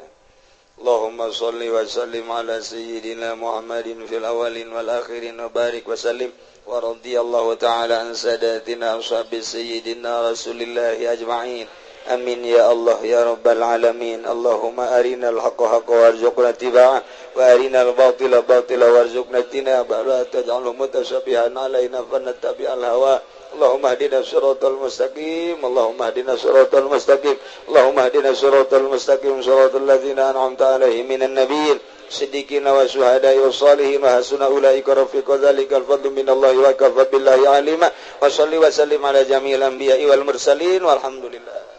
Allahumma shalli wa sallim ala sayyidina Muhammadin fil awwalin wal akhirin wa barik wa sallim wa radiyallahu ta'ala an sadatina ashabi sayyidina Rasulillahi ajma'in. Amin ya Allah ya rabbal alamin. Allahumma arinal haqqa haqqa warzuqna ittiba'ah wa arinal batila batila warzuqna ijtinabah la taj'alhu mutasyabihan alaina fanattabi'al hawa. Allahumma hdina siratal mustaqim. Allahumma hdina siratal mustaqim. Allahumma hdina siratal mustaqim siratal ladzina an'amta alaihim minan nabiyyin siddiqina wa syuhada'i wa salihin wa hasuna ulaika rafiqa dzalikal fadlu minallahi wa kafa billahi alima. Wa salli wa sallim ala jami'il anbiya'i wal mursalin walhamdulillah.